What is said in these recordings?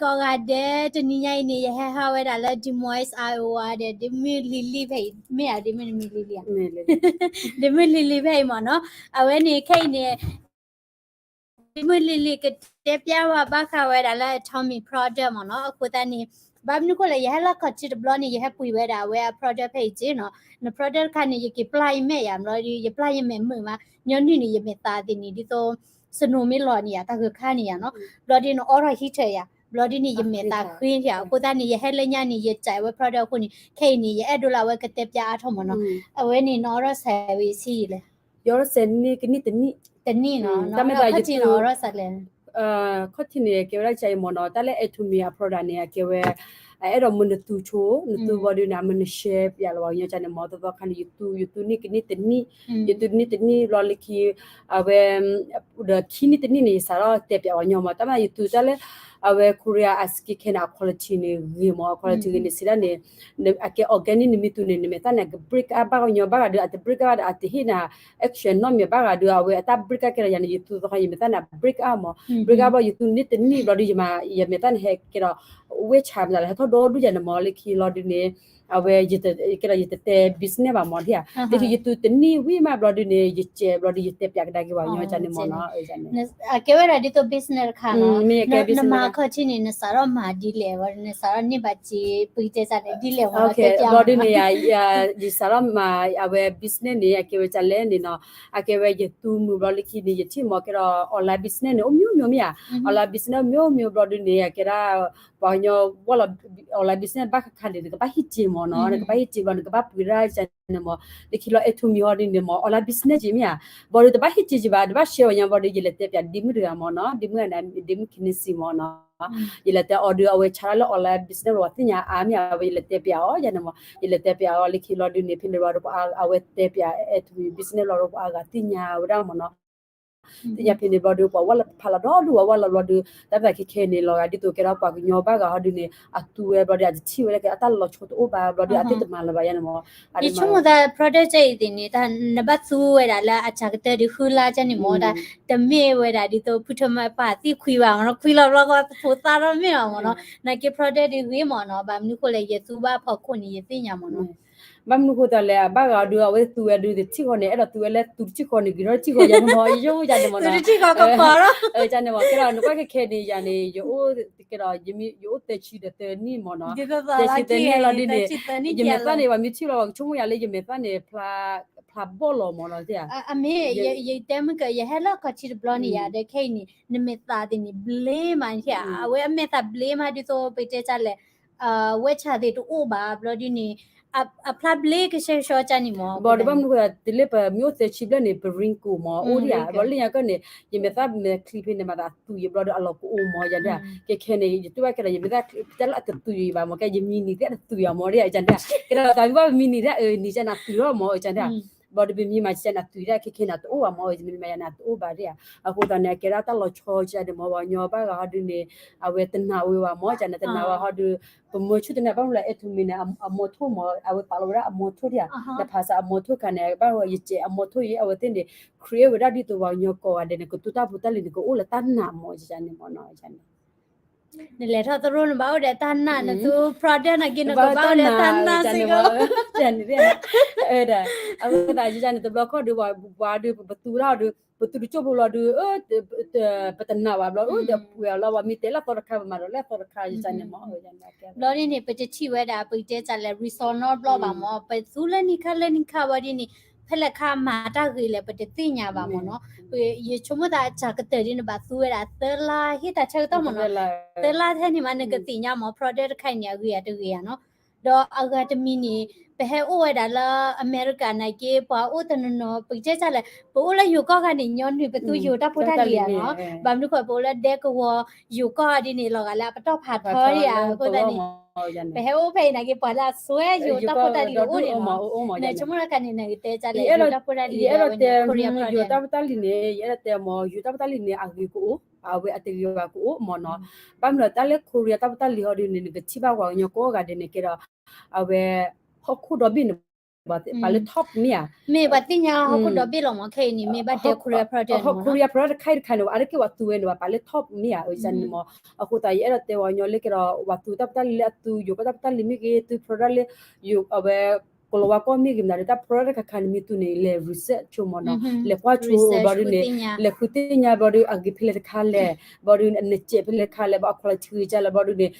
ကိးဂၤဒဲး, တနံၤညါအံၤန့ၣ် ယဟဲဟးဝဲဒၣ်လၢ Des Moines, Iowa ဒီး ဒ့မုၢ်လံၤလံၤဖဲအံၤ, မ့ၢ်ဧါ ဒ့မုၢ်လံၤလံၤဧါ, ဒ့မုၢ်လံၤလံၤဖဲအံၤမ့ၢ်နီၤ, အဝဲန့ၣ်ခဲအံၤန့ၣ် ဒ့မုၢ်လံၤလံၤကတဲပျးဝဲဘၣ်ဃးဝဲဒၣ်လၢ Atomy product မ့ၢ်နီၤ, အဃိသတးန့ၣ် ဘၣ်မနုၤဃိလဲၣ် ယဟဲလီၤခီၣ်ထံးတဘျီန့ၣ် ယဟဲပှ့ၤဝဲဒၣ်အဝဲအ product ဖဲအံၤက့နီၤ, န product တခါန့ၣ် ယက့ၤပျၢ်ယမဲာ်ယၤ ဘျီဒီး ယပျၢ်ယမဲာ်မုာ်မး, ညီနုၢ်န့ၣ် ယမဲာ်သးသ့ၣ်န့ၣ် ဒ်သိး snow မ့ၢ်လီၤန့ၣ်ယၤ တၢ်ဂၢၢ်ခါန့ၣ်ယၤနီၤ, ဘျီဒီးနအိးထီၣ် heater ယၤ, ဘျီဒီးန့ၣ် ယမဲာ်သးဃ့ယၤ, အဃိသတးန့ၣ် ယဟဲလၢညါန့ၣ် ယစဲးဝဲ product အဃိန့ၣ် ခဲအံၤန့ၣ် ယအဲၣ်ဒိးလၢအဝဲကတဲပျးအါထီၣ်မ့ၢ်နီၤ, အဝဲန့ၣ် နအိးထီၣ်စဲးဝဲဆံးယံာ်လဲၣ်, ယအိးထီၣ်စဲးန့ၣ်ကနံၣ်တနံၣ်, တနံၣ်နီၤ, တၢ်မ့ၢ်သးယသူ ခီၣ်ထံးန့ၣ် ကဲဝဲဒၣ်ကါအံၤမ့ၢ်နီၤ, တၢ်လၢ Atomy အ product န့ၣ် အကဲဝဲ အအဲၣ်ဒိးမ့ၢ်နသူဆိ, နသူဘျီဒီးန့ၣ် အမ့ၢ်န share ပျးလၢပှၤကညီကါန့ၣ်မ့ၢ်, သီသီခါန့ၣ် ယသူ ယသူန့ၢ်ကနံၣ်တနံၣ်, ယသူန့ၢ်တနံၣ်ဘျီလၢခံ အဝဲ ဒီးခံနံၣ်တနံၣ်န့ၣ် ယစးထီၣ်တဲပျးပှၤကညီမ့ၢ်, တၢ်မ့ၢ်ယသူတၢ်လၢ အဝဲ Korea အ skincare န့ၣ် အ quality န့ၣ်ဂ့ၤမ့ၢ်, အ quality ဂ့ၤန့ၣ် စံးဒၣ်န့ၣ် အကဲ organic န့ၣ် မ့ၢ်သူန့ၣ် နမဲာ်သၣ်န့ၣ် အက break အါဘၣ်ကညီဘၣ်ဂၤဒီး အတ break အါဘၣ်ဒီး အတဟ့ၣ်နၤ action နီတမံၤဘၣ်ဂၤဒီး အဝဲအတၢ် break အါကဲဒီးယၤန့ၣ် ယသူသီခါ ယမဲာ်သၣ်န့ၣ် အ break အါမ့ၢ်, break အါဘျီ ယသူန့ၢ်တနံၣ်ဘျီဒီး ယမဲာ်သၣ်န့ၣ် ဟဲကဲဒီး ဝဲဆးမတၤလဲၣ် ဟဲထီၣ်ဒိၣ်ဒိၣ်ယၤန့ၣ်မ့ၢ်, လၢခံလီၤဒုးန့ၣ် အဝဲ ကဲဒီးယတတဲ business ဘၣ်မ့ၢ်ဒ်ဧါ, ဒ်သိးယသူတနံၣ်ဝံၤမးဘျီဒုးန့ၣ် ယစဲးဘျီဒီး ယတဲပျးကဒါက့ၤပှၤကညီကါန့ၣ်မ့ၢ်နီၤ, မ့ၢ်ကဲ business တခါနီၤ, နမၤခီၣ်ထံးန့ၣ် နစးထီၣ်မၤဒ်လဲၣ်, နစးထီၣ်န့ၢ်ဘၣ်စ့ ပကတဲစ့န့ၣ် ဒ်လဲၣ်မ့ၢ်နီၤ, ဘျီဒုးန့ၣ် ယစးထီၣ်မၤ အဝဲ business န့ၣ် အကဲဝဲကါလဲၣ်န့ၣ်နီၤ, အကဲဝဲယသူမုာ်ဘျီလၢခံန့ၣ် ယထံၣ်မ့ၢ်ကဲဒီး online business န့ၣ် အိၣ်မံၤမံၤမ့ၢ်ဧါ, online business အိၣ်မံၤမံၤဘျီဒုးန့ၣ် အကဲဒၣ် ပှၤကညီဝဲလီၤ online business ဘၣ်ဃးခါန့ၣ် နကဘၣ်ဟံးစ့မ့ၢ်နီၤ, နကဘၣ်ဟံးစ့ဘျီ နကဘၣ်ပှ့ၤဒၣ်ကါန့ၣ်မ့ၢ်, လၢခံလီၤ Atomy ဟီဒုးန့ၣ်မ့ၢ် online business က့မ့ၢ်ဧါ, ဘျီဒုးတဘၣ်ဟံးစ့က့ဘၣ် တဘၣ် share ပှၤကညီဘျီဒုး ယလဲၤတဲပျးဒ့မုၣ်တဂၤမ့ၢ်နီၤ, ဒ့မုၣ်န့ၣ် ဒ့မုၣ်ခံန့ၣ်စံးမ့ၢ်နီၤ, ယလဲၤတဲအီၤဒုး အဝဲဆါတၢ်လၢ online business လီၤ ပှၤသ့ၣ်ညါအါမ့ၢ်ဧါ, ဝဲယလဲၤတဲပျးအီၤယါန့ၣ်မ့ၢ်, ယလဲၤတဲပျးအီၤလၢခံလီၤဒုးန့ၣ် ဖဲန့ၣ်ဘျီဒီး အဝဲတဲပျး Atomy business လီၤဒီး ပှၤအါဂၤသ့ၣ်ညါဝဲဒၣ်မ့ၢ်နီၤ, သ့ၣ်ညါဖဲန့ၣ်ဘျီဒီး ပှၤဝဲလီၤဖးလီၤဒီဒူၣ် ပှၤဝဲလီၤဘျီဒီး တၢ်သးခဲခဲန့ၣ် လီၤဂာ်ဒ်သိးကဲဒီးပှၤကညီဘၣ်ဂၤဟီဒုးန့ၣ် အသူဝဲဘျီဒီး အတထံၣ်ဝဲဒၣ်ကဲ အတၢ်လီၤဆီတအိၣ်ဘၣ်ဘျီဒီး အသ့ၣ်တမၤလၢၤဘၣ်ယါန့ၣ်မ့ၢ်, ယဆိကမိၣ်သး product ကဲအံၤသ့ၣ်န့ၣ် တၢ်နဘၣ်သူဝဲဒၣ်လၢအစှၤကတၢၢ်ဒုးဃုလါကါန့ၣ်မ့ၢ်, တၢ်တမ့ၢ်ဝဲဒၣ်ဒ်သိး ဖုထၢမၤပာ်သံခွံဘၣ်မ့ၢ်နီၤ, ခွံလီၤဘျီဃီ ဖိသၣ်ထီၣ်မ့ၢ်အီၤမ့ၢ်နီၤ, နာ်က့ product ဒုးဂ့ၤမ့ၢ်နီၤ, ဘၣ်မနုၤဃိလဲၣ် ယသူဘၣ်ဖီခိၣ်န့ၣ် ယသ့ၣ်ညါမ့ၢ်နီၤ ဘၣ်မနုၤဃိသးလဲၣ် အဘၣ်ဂၤဒုး အဝဲသူဝဲဒုးတထံၣ်ဃီန့ၣ် အဲၣ်ဒိးသူဝဲလၢသူတထံၣ်ဃီန့ၣ် ဂ့ၤထီၣ်တထံၣ်ဃီယါမ့ၢ်နီၤ ယဆိကမိၣ်ယါန့ၣ်မ့ၢ်နီၤ, ကဲဒီးနကွၢ်ခဲခဲန့ၣ် ယၤန့ၣ် ယအိၣ်ကဲဒီး ယအိၣ်သၢဆံဒီးသၢနံၣ်မ့ၢ်နီၤ, သၢဆံသၢနံၣ်လီၤဒုးန့ၣ် ယမဲာ်သၣ်န့ၣ် ပှၤမ့ၢ်ထံၣ်လီၤ ပှၤကဆိကမိၣ်ယၤလၢယမဲာ်သၣ်န့ၣ် ဖျါဘီၣ်လီၤမ့ၢ်နီၤ, အမ့ၢ် ယတဲမုၢ်က ယဟဲလီၤခီၣ်ထံးတဘျီန့ၣ်ယၤ ဒီးခဲအံၤန့ၣ် နမဲာ်သၣ်သ့ၣ်န့ၣ် ဘျ့မးန့ၣ် အဝဲအမဲာ်သၣ်ဘျ့မး ဒ်သိးပတဲတၢ်လဲၣ် ဝဲဆၣ်သ့ၣ်တအိၣ်ဘၣ် ဘျီဒုးန့ၣ် အဖျါဘျ့ကဆှဲကဆှီကၢန့ၣ်မ့ၢ်, ဘၣ်ဒီးဘၣ်မနုၤဃိ တုၤလၢပမ့ၢ်အိၣ်သၢဆံဘျဲၣ်န့ၣ် ပ wrinkle မ့ၢ် အိၣ်ဒံးဧါ, ဘျီလၢညါကၢ်န့ၣ် ယမဲာ်သၣ်မဲာ်ချံဖဲန့ၣ် မၤသးအသူယဘျီဒီးအလီၤကအိၣ်မ့ၢ်ယၤဒၣ်, ကဲခဲန့ၣ် ယတူၢ်ဘၣ်ကဲဒီး ယမဲာ်သၣ်တလၢအတသူယဘၣ်မ့ၢ် ကဲယမံၤနံၤသ့ၣ်တသူယၤမ့ၢ်ဒံးဧါ ယၤဒၣ်, ကဲဒီးသးမ့ၢ်ဘၣ်ပမံၤနံၤသ့ၣ်အနံၤကၢ်န့ၣ်သူယီၤမ့ၢ်ယၤဒၣ်, ဘျီဒီးပမံၤမၤကၢ်န့ၣ်သူယၤဒၣ် ခဲခဲန့ၣ်တအိၣ်ဘၣ်မ့ၢ် ယမံၤမၤယၤန့ၣ်တအိၣ်ဘၣ်ဒံးဧါ, အဃိသတးန့ၣ် အကဲဒၣ်တၢ်လီၤဆီကၢန့ၣ်မ့ၢ် ပှၤကညီဘၣ်ဂၤဟီဒုးန့ၣ် အဝဲတနာ်ဝဲဘၣ်မ့ၢ် ယၤန့ၣ် တနာ်ဝဲဟီဒုး ပမၢဆူၣ်တန့ၢ် ဘၣ်မနုၤလဲၣ် အ့ၣ်ထူမ့ၢ်န့ၣ် အမိၢ်ထိၣ်မ့ၢ် အဝဲပာ်လီၤဝဲဒၣ်အမိၢ်ထိၣ်ဒံးဧါ, နဖးစးအမိၢ်ထိၣ်ခါန့ၣ် ဘၣ်ဝဲယစဲးအမိၢ်ထိၣ်ယဲ အဝဲသ့ၣ်န့ၣ် create ဝဲဒၣ်ဒ်သိးပှၤကညီကိးဂၤဒဲးန့ၣ် ကသူတၢ်ဖိတၢ်လံၤန့ၣ် ကအိၣ်လၢတၢ်နာ်မ့ၢ် ယၤန့ၣ်မ့ၢ်နီၤ ယၤန့ၣ် နလဲၤထီၣ်သရိာ်န့ၣ် ဘၣ်အိၣ်ဒီးတၢ်နာ် နသူ product နာ်က့ နကဘၣ်အိၣ်ဒီးတၢ်နာ်စ့ၢ်ကီး ယၤန့ၣ် အဝဲသတးယၤန့ၣ် တဘျီခီၣ်ဒုး ပှၤဒုး ပသူတၢ်ဒုး ပသူတကၠိၢ်ဖိလီၤဒုး ပတနာ်ဘၣ်ဘျီ ဒီးပှဲၤလီၤ ပှၤမ့ၢ်တဲလၢအသီတခါ ပမၤဒီးလၢအသီတခါ ယၤန့ၣ်မ့ၢ် ဘျီဒ်န့ၣ် ပတထံၣ်ဝဲဒၣ် ပကတဲစးလဲၣ် result နီတဘျီဘၣ်မ့ၢ် ပသူလၢနံၤခါလၢနံၤခါဝဲဒ်န့ၣ် ဖဲလဲၣ်ခါမၤတၢ်ဂ့ၤလဲၣ် ပတသ့ၣ်ညါဘၣ်မ့ၢ်နီၤ ယဆိကမိၣ်သးအစှၤကတၢၢ်ဒ်န့ၣ် ဘၣ်သူဝဲဒၣ်သၢလါ ဟ့ၣ်တၢ်ဆၢကတီၢ်မ့ၢ်နီၤ သၢလါထဲန့ၣ်မး နကသ့ၣ်ညါမ့ၢ် product တခါအံၤန့ၣ် အဂ့ၤအတဂ့ၤဧါနီၤ ဒီးအဂၤတမံၤန့ၣ် ပဟဲအိၣ်ဝဲဒၣ်လၢအမဲရကၤနာ်က့ ပှၤအိၣ်တနီၤနီၤ ပကတဲစးလဲၣ် ပအိၣ်လၢယိၤကီၢ်ခါန့ၣ် ညီနုၢ်ပသူယိၤတၢ်ဖိတၢ်လံၤဧါနီၤ ဘၣ်မနုၤဃိ ပအိၣ်လၢဒဲကဝီၤယိၤကီၢ်ဒ်န့ၣ် လီၤဂာ်လၢအပတီၢ်ဖးထီဧါ အဃိသတးန့ၣ် ပဟဲအိၣ်ဖဲအံၤနာ်က့ ပှၤလၢအစွဲယိၤတၢ်ဖိတၢ်လံၤအိၣ်န့ၣ်နီၤ နဆိကမိၣ်တခါန့ၣ် နကတဲစးလဲၣ် ယိၤတၢ်ဖိတၢ်လံၤ ယိၤတၢ်ဖိတၢ်လံၤန့ၣ် ယအဲၣ်ဒိးတဲမ့ၢ် ယိၤတၢ်ဖိတၢ်လံၤန့ၣ် အဂ့ၤကအိၣ် အဝဲအတဂ့ၤဘၣ်ကအိၣ်မ့ၢ်နီၤ ဘၣ်မနုၤတၢ်လၢ Korea တၢ်ဖိတၢ်လံၤဟီဒုးန့ၣ် နကထံၣ်ဘၣ်ပှၤကညီကိးဂၤဒဲးန့ၣ်ကဲဒီး အဝဲ ဟီၣ်ခိၣ်ဒီဘ့ၣ်န့ၣ် ပှၤလၢ top မ့ၢ်ဧါ, မ့ၢ်ပှၤသ့ၣ်ညါဟီၣ်ခိၣ်ဒီဘ့ၣ်လီၤမး ခဲအံၤန့ၣ် မ့ၢ်ဘၣ်တဲ Korea product န့ၣ်မးနီၤ, Korea product တခါတခါန့ၣ် အါတက့ၢ်ပှၤသူဝဲန့ၣ် ပှၤလၢ top မ့ၢ်ဧါ အကစၢ်န့ၣ်မး, အဃိသတး ယအဲၣ်ဒိးတဲဝဲညီလၢ ကဲဒီး ပှၤသူတၢ်ဖိတၢ်လံၤလၢအသူ ယိၤကီၢ်တၢ်ဖိတၢ်လံၤမ့ၢ်ဂ့ၤ သူ product လၢ အဝဲ ကလီၤဝါကီၢ်မ့ၢ်ဂ့ၤမးဒီး တၢ် product တခါခါန့ၣ် မ့ၢ်သူန့ၣ် လဲၤ research ဆိမးနီၤ, လဲၤကွၢ်ဆိဘျီဒုန့ၣ် လဲၤဃုသ့ၣ်ညါဘျီဒု အဂ့ၤဖဲလဲၣ်တခါလဲၣ်, ဘျီဒုန့ၣ် အနစဲးဖဲလဲၣ်တခါလဲၣ်, ဘၣ်အ quality ဂ့ၤကလဲၣ် ဘျီဒုန့ၣ်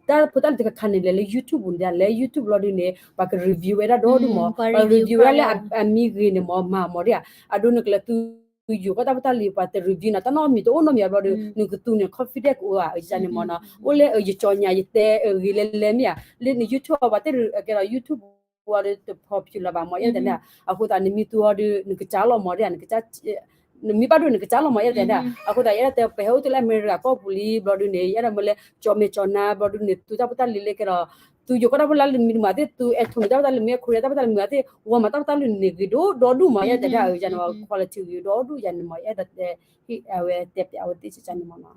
တၢ်ဖိတၢ်လံၤတခါခါန့ၣ် လဲၤလၢ YouTube ပူၤန့ၣ် လဲၤ YouTube ဘျီဒုန့ၣ် ပှၤက review ဝဲဒၣ်ဒီဒူၣ်မး, ပှၤ review ဝဲဒၣ်လၢအမ့ၢ်ဂ့ၤန့ၣ်မး မၤမးဒ်ဧါ, အဒိနကလဲၤသူ ယိၤကီၢ်တၢ်ဖိတၢ်လံၤ ပှၤတ review နၤ တၢ်နီတမံၤတအိၣ်နီတမံၤဘျီဒု နကသူန့ၣ် confident ကအိၣ်ဧါ အကစၢ်န့ၣ်မးနီၤ, အိၣ်လၢ ယကၠီညါ ယတဲဂ့ၤလဲၤလဲၤမ့ၢ်ဧါ, လၢန YouTube အီၤ ပှၤတဲကဲဒီး YouTube ပူၤအီၤဒီး တ popular ဘၣ်မး ယအဲၣ်ဒိးတဲန့ၣ်, အဃိသတး နမ့ၢ်သူအီၤဒီး နကစၢ်လီၤမးဒ်ဧါ, နကစၢ် နမ့ၢ်ဘၣ်ဒိ နကစၢ်လီၤမး ယအဲၣ်ဒိးတဲန့ၣ်, အဃိသတး ယအဲၣ်ဒိးတဲ ပဟဲအိၣ်တ့ၢ်လၢအမဲရကၤကီၢ်ပူၤလံ ဘျီဒုန့ၣ် ယအဲၣ်ဒိးမ့ၢ်လၢ ကၠီမဲာ်ကၠီနါ ဘျီဒုန့ၣ် သူတၢ်ဖိတၢ်လံၤလၢကဲဒီး သူယိၤကီၢ်တၢ်ဖိတၢ်လံၤမ့ၢ်တမၤသ့ၣ် သူ Atomy တၢ်ဖိတၢ်လံၤမ့ၢ် Korea တၢ်ဖိတၢ်လံၤမ့ၢ်သ့ၣ် ဝီမးတၢ်ဖိတၢ်လံၤန့ၣ် ဂ့ၤဒိၣ်ဒိၣ်ဒိၣ်မး ယအဲၣ်ဒိးတဲဒၣ် အကစၢ်န့ၣ်မး quality ဂ့ၤဒိၣ်ဒိၣ်ယၤန့ၣ်မး ယအဲၣ်ဒိးတဲ အဝဲတဲပျးဝဲသ့ၣ်စ့ၢ်ကီးန့ၣ်မးနီၤ,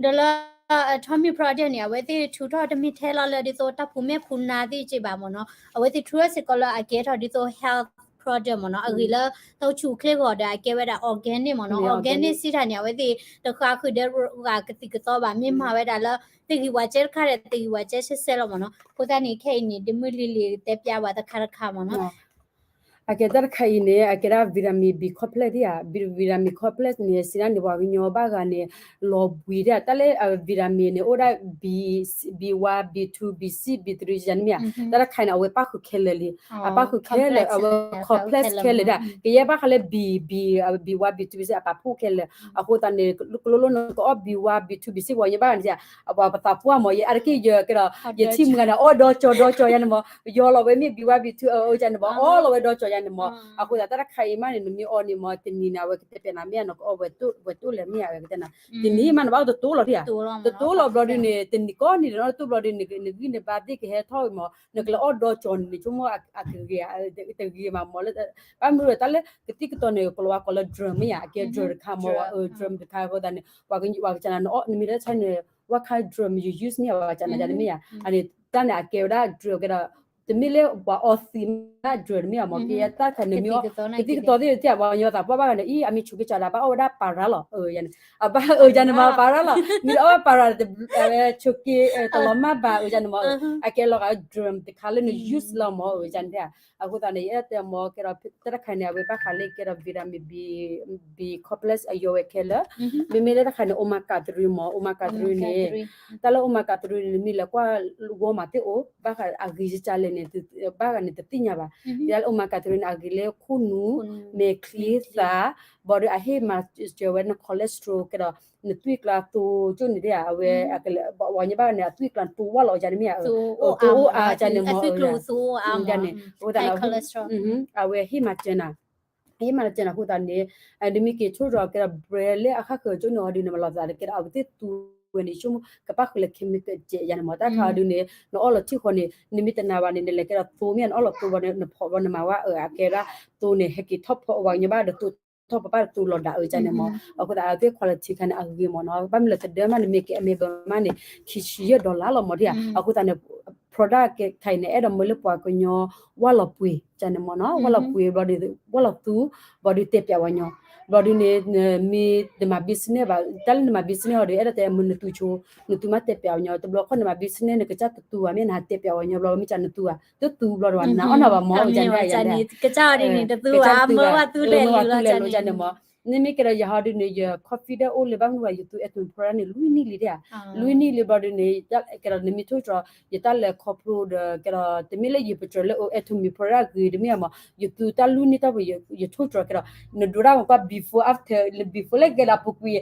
ဒီးလၢ Atomy product န့ၣ် အဝဲသ့ၣ်ထုးထီၣ်တမ့ၢ်ထဲလီၤလၢဒ်သိးတၢ်ဖူးမဲာ်ဖူးနါသ့ၣ်စ့ၢ်ဘၣ်မးနီၤ, အဝဲသ့ၣ်ထုးထီၣ်စ့ၢ်ကီးလၢအကဲထီၣ်ဒ်သိး health product မးနီၤ, အဂ့ၤလၢ တၢ်အိၣ်ဆူၣ်အိၣ်ချ့ဂီၤဒီးအကဲဝဲဒၣ် organic မးနီၤ, organic စံးတၢ်န့ၣ် အဝဲသ့ၣ်တဃါဃုာ်ဒီးဂၤကသံၣ်ကသီဘၣ်, မ့ၢ်မၤဝဲဒၣ်လၢ တဂံၢ်ဝဲကဲတခါဒီး တဂံၢ်ဝဲကဲဆဲဆဲလီၤမးနီၤ, အဃိသတးန့ၣ် ခဲအံၤန့ၣ် တမုၢ်လံၤလံၤတဲပျးဝဲတခါတခါမးနီၤ အကဲတၢ်တခါအံၤန့ၣ် အကဲဒၣ် vitamin B complex ဒ်ဧါ, vitamin complex န့ၣ် စံးဒၣ်န့ၣ် ပှၤကညီဘၣ်ဂၤန့ၣ် လီၤဘှံးဒ်ဧါ, တၢ်လၢ vitamin န့ၣ် အိၣ်ဒၣ် B, B one, B two, B six, B three ယၤန့ၣ်မ့ၢ်ဧါ, တၢ်တခါအံၤန့ၣ် အဝဲပၣ်ဃုာ်ခဲလၢာ်လံ, အပၣ်ဃုာ်ခဲလၢာ် အဝဲ complex ခဲလၢာ်ဒၣ်, ကယဲၢ်ဘၣ်ဃးလၢ B, B, B one, B two, B six အပာ်ဖှိၣ်ခဲလၢာ်, အဃိသတးန့ၣ် ကလိလိနကအီၣ် B one, B two, B six ပှၤကညီဘၣ်ဂၤန့ၣ် အပှၤပသးပှၢ်မး ယအါတက့ၢ်ယကဲဒီး ယထံၣ်မုၢ်ဂၤန့ၣ် အီၣ်ဒီကၠီဒီကၠီယၤန့ၣ်မး, ယီၤလီၤဝဲမ့ၢ် B one, B two အၢယၤန့ၣ်မး, အီၣ်လီၤဝဲဒီကၠီယၤန့ၣ်မး, အဃိသတးတၢ်တခါအံၤမးန့ၣ် နမ့ၢ်အီၣ်န့ၣ်မး တနံၤန့ၣ် အဝဲကတဲပျးနၤမ့ၢ်ဧါ နကအီၣ်ဝဲတိၢ်လဲၣ်မ့ၢ်ဧါ အဝဲကတဲနၤ, တနံၤမးန့ၣ် ဘၣ်အီၣ်တတိၤလီၤဒ်ဧါ, တတိၤလီၤဘျီဒုန့ၣ် တနံၤကိးနံၤဒီး တတိၤဘျီဒုန့ၣ် နဂံၢ်နဘါသ့ၣ်ကဟဲထီၣ်မး, နကလဲၤအီၣ်ဒီကၠီန့ၣ် ဆိကမိၣ်အကဂ့ၤ, တဂ့ၤမးမးလၢ ဘၣ်မနုၤဒီး တၢ်လၢကသံၣ်ကသီန့ၣ် ကလီၤဝါကိးလၢ germ မ့ၢ်ဧါ, အကဲ germ တခါမး, germ တခါအဃိသတးန့ၣ် ပှၤကစၢ်နၤ နမ့ၢ်လၢဆါန့ၣ် what kind germ you use မ့ၢ်ဧါ ပှၤကစၢ်နၤယၤန့ၣ်မ့ၢ်ဧါ, အန့ၣ် တၢ်န့ၣ်အကဲဝဲဒၣ် germ ကဲဒီး တမ့ၢ်လၢပှၤအီသံးမး germ တမ့ၢ်ဧါမး, ကဲတၢ်ခါန့ၣ်မ့ၢ်အီၣ် ကသံၣ်ကသီသ့ၣ်တဖၣ် ပှၤကညီသးပှၢ်ဘၣ်ဂၤန့ၣ် အံၤ အမ့ၢ်ဆိးက့ၤကၠီဒၣ် ဘၣ်အီၣ်ဝဲဒၣ် para လီၤ, အၢယၤန့ၣ်, အဘၣ်အၢယၤန့ၣ်မး para လီၤ, မ့ၢ်အီၣ်ဝဲ para တဘျီ ဆိးက့ၤ တလီၤမၢ်ဘၣ် အၢယၤန့ၣ်မး, အကဲလီၤဂာ် germ တခါလၢန use လီၤမး အၢယၤန့ၣ်, အဃိသတးန့ၣ် ယအဲၣ်ဒိးတဲမး ကဲဒီး တၢ်တခါန့ၣ် အဝဲဘၣ်ဃးလၢကဲဒီး vitamin B, B complex အယီၤဝဲခဲလၢာ်, မ့မ့ၢ်လၢတၢ်တခါန့ၣ် omega three မး omega three န့ၣ်, တၢ်လၢ omega three န့ၣ် နမ့ၢ်လဲၤကွၢ် Walmart သ့ၣ်အိၣ် ဘၣ်ဃးအဂ့ၤကလဲၣ်န့ၣ် ဘၣ်ဂၤန့ၣ်တသ့ၣ်ညါဘၣ်, တၢ်လၢ omega three န့ၣ် အဂ့ၤလၢခိၣ်နူာ်, မဲာ်ချံသး, ဘၣ်ဒီးအဟ့ၣ်မၤစၢၤဝဲန cholesterol ကဲဒီး နသွံၣ်ကျါသိကၠိန့ၣ်ဒ်ဧါ, အဝဲ ပှၤကညီဘၣ်ဂၤန့ၣ် အသွံၣ်ကျါသိဝဲလီၤ ယၤန့ၣ်မ့ၢ်ဧါ, သိအိၣ်အါမး, အသွံၣ်ကျါသိအိၣ်အါ ယၤန့ၣ်မး, အဃိသတးန့ၣ် အဝဲဟ့ၣ်မၤစၢၤနၤ ဟ့ၣ်မၤစၢၤနၤအဃိသတးန့ၣ် နမ့ၢ်က့ၤဆိကမိၣ်ကဲဒီး brand လၢအဃၣ်ဃၢၤကၠိန့ၣ်အီၤဒုးန့ၣ် မၤလီၤသးဒီးကဲဒီး အဝဲသ့ၣ်သူဝဲန့ၣ် ဆိကမိၣ်ကပၣ်ဃုာ်လၢ chemical ကဲယၤန့ၣ်မး တၢ်ခါအီၤဒုးန့ၣ် နအီၣ်လီၤထံၣ်ဃီန့ၣ် နမ့ၢ်တနာ်ဘၣ်န့ၣ် နလဲၤကဲဒီးသိမ့ၢ် နအီၣ်လီၤသိဘျီန့ၣ် နဖီၣ်ဘျီန့ၣ်မၤဝဲအၢ အကဲဒၣ်သိန့ၣ် ဟဲက့ၤထီၣ်ဖီၣ်ဝဲကညီဘၣ်ဒီးသိထီၣ်ပပၢ်ဒီးသိလီၤဒၣ်အၢ ယၤန့ၣ်မး အဃိသတးအဝဲသ့ၣ် quality ခါန့ၣ် အဂ့ၤမးနီၤ ဘၣ်မနုၤလဲၣ် တဒၢမးန့ၣ် မ့ၢ်ကဲအမဲဘၢမးန့ၣ် ခံဆံယဲၢ် dollar လီၤမးဒ်ဧါ အဃိသတးန့ၣ် product ခဲအံၤန့ၣ် အဲၣ်ဒိးမၢလၢပှၤကညီ ဝၢ်လီၤပှ့ၤ ယၤန့ၣ်မးနီၤ ဝၢ်လီၤပှ့ၤဘျီဒီး ဝၢ်လီၤသူ ဘျီဒီးတဲပျးဝဲညီ ဘျီဒုးန့ၣ် မ့ၢ်တမၤ business ဘၣ် တၢ်လၢနမၤ business အီၤဒီး အဲၣ်ဒိးတဲမုၢ်နသူဆိ နသူမးတဲပျးဝဲညီ တဘျီခီၣ်နမၤ business နကစၢ်တသူဘၣ် မ့ၢ်နဟးတဲပျးဝဲညီ ဘျီမ့ၢ်ကနသူဘၣ် တသူဘျီဒီး နအီၣ်နၤဘၣ်မး ကစၢ်န့ၣ် ကစၢ်အီၤဒ်န့ၣ် တသူဘၣ် မၢဝဲသူလဲၤလီၤ ယၤန့ၣ်မး န့ၣ်မ့ၢ်ကဲဒီးယၤဟီဒုးန့ၣ် ယ confident အိၣ်လၢဘၣ်မနုၤဘၣ် ယသူ Atomy product န့ၣ် လွံၢ်နံၣ်လံဒၣ် လွံၢ်နံၣ်လံဘျီဒုးန့ၣ် ကဲဒီးနမ့ၢ်ထိၣ်တြီၤ ယတၢ်လဲၤခီဖျိဒီး ကဲဒီး တမ့ၢ်လၢယပတြၢၤလၢ Atomy product ဂ့ၤတမ့ၢ်မး ယသူတၢ်လွံၢ်နံၣ်တၢ်ပူၤ ယထိၣ်တြီၤကဲဒီး နဒိတၢ်မၤကွၢ် before after before လၢကဲဒီးပူၤကွံာ်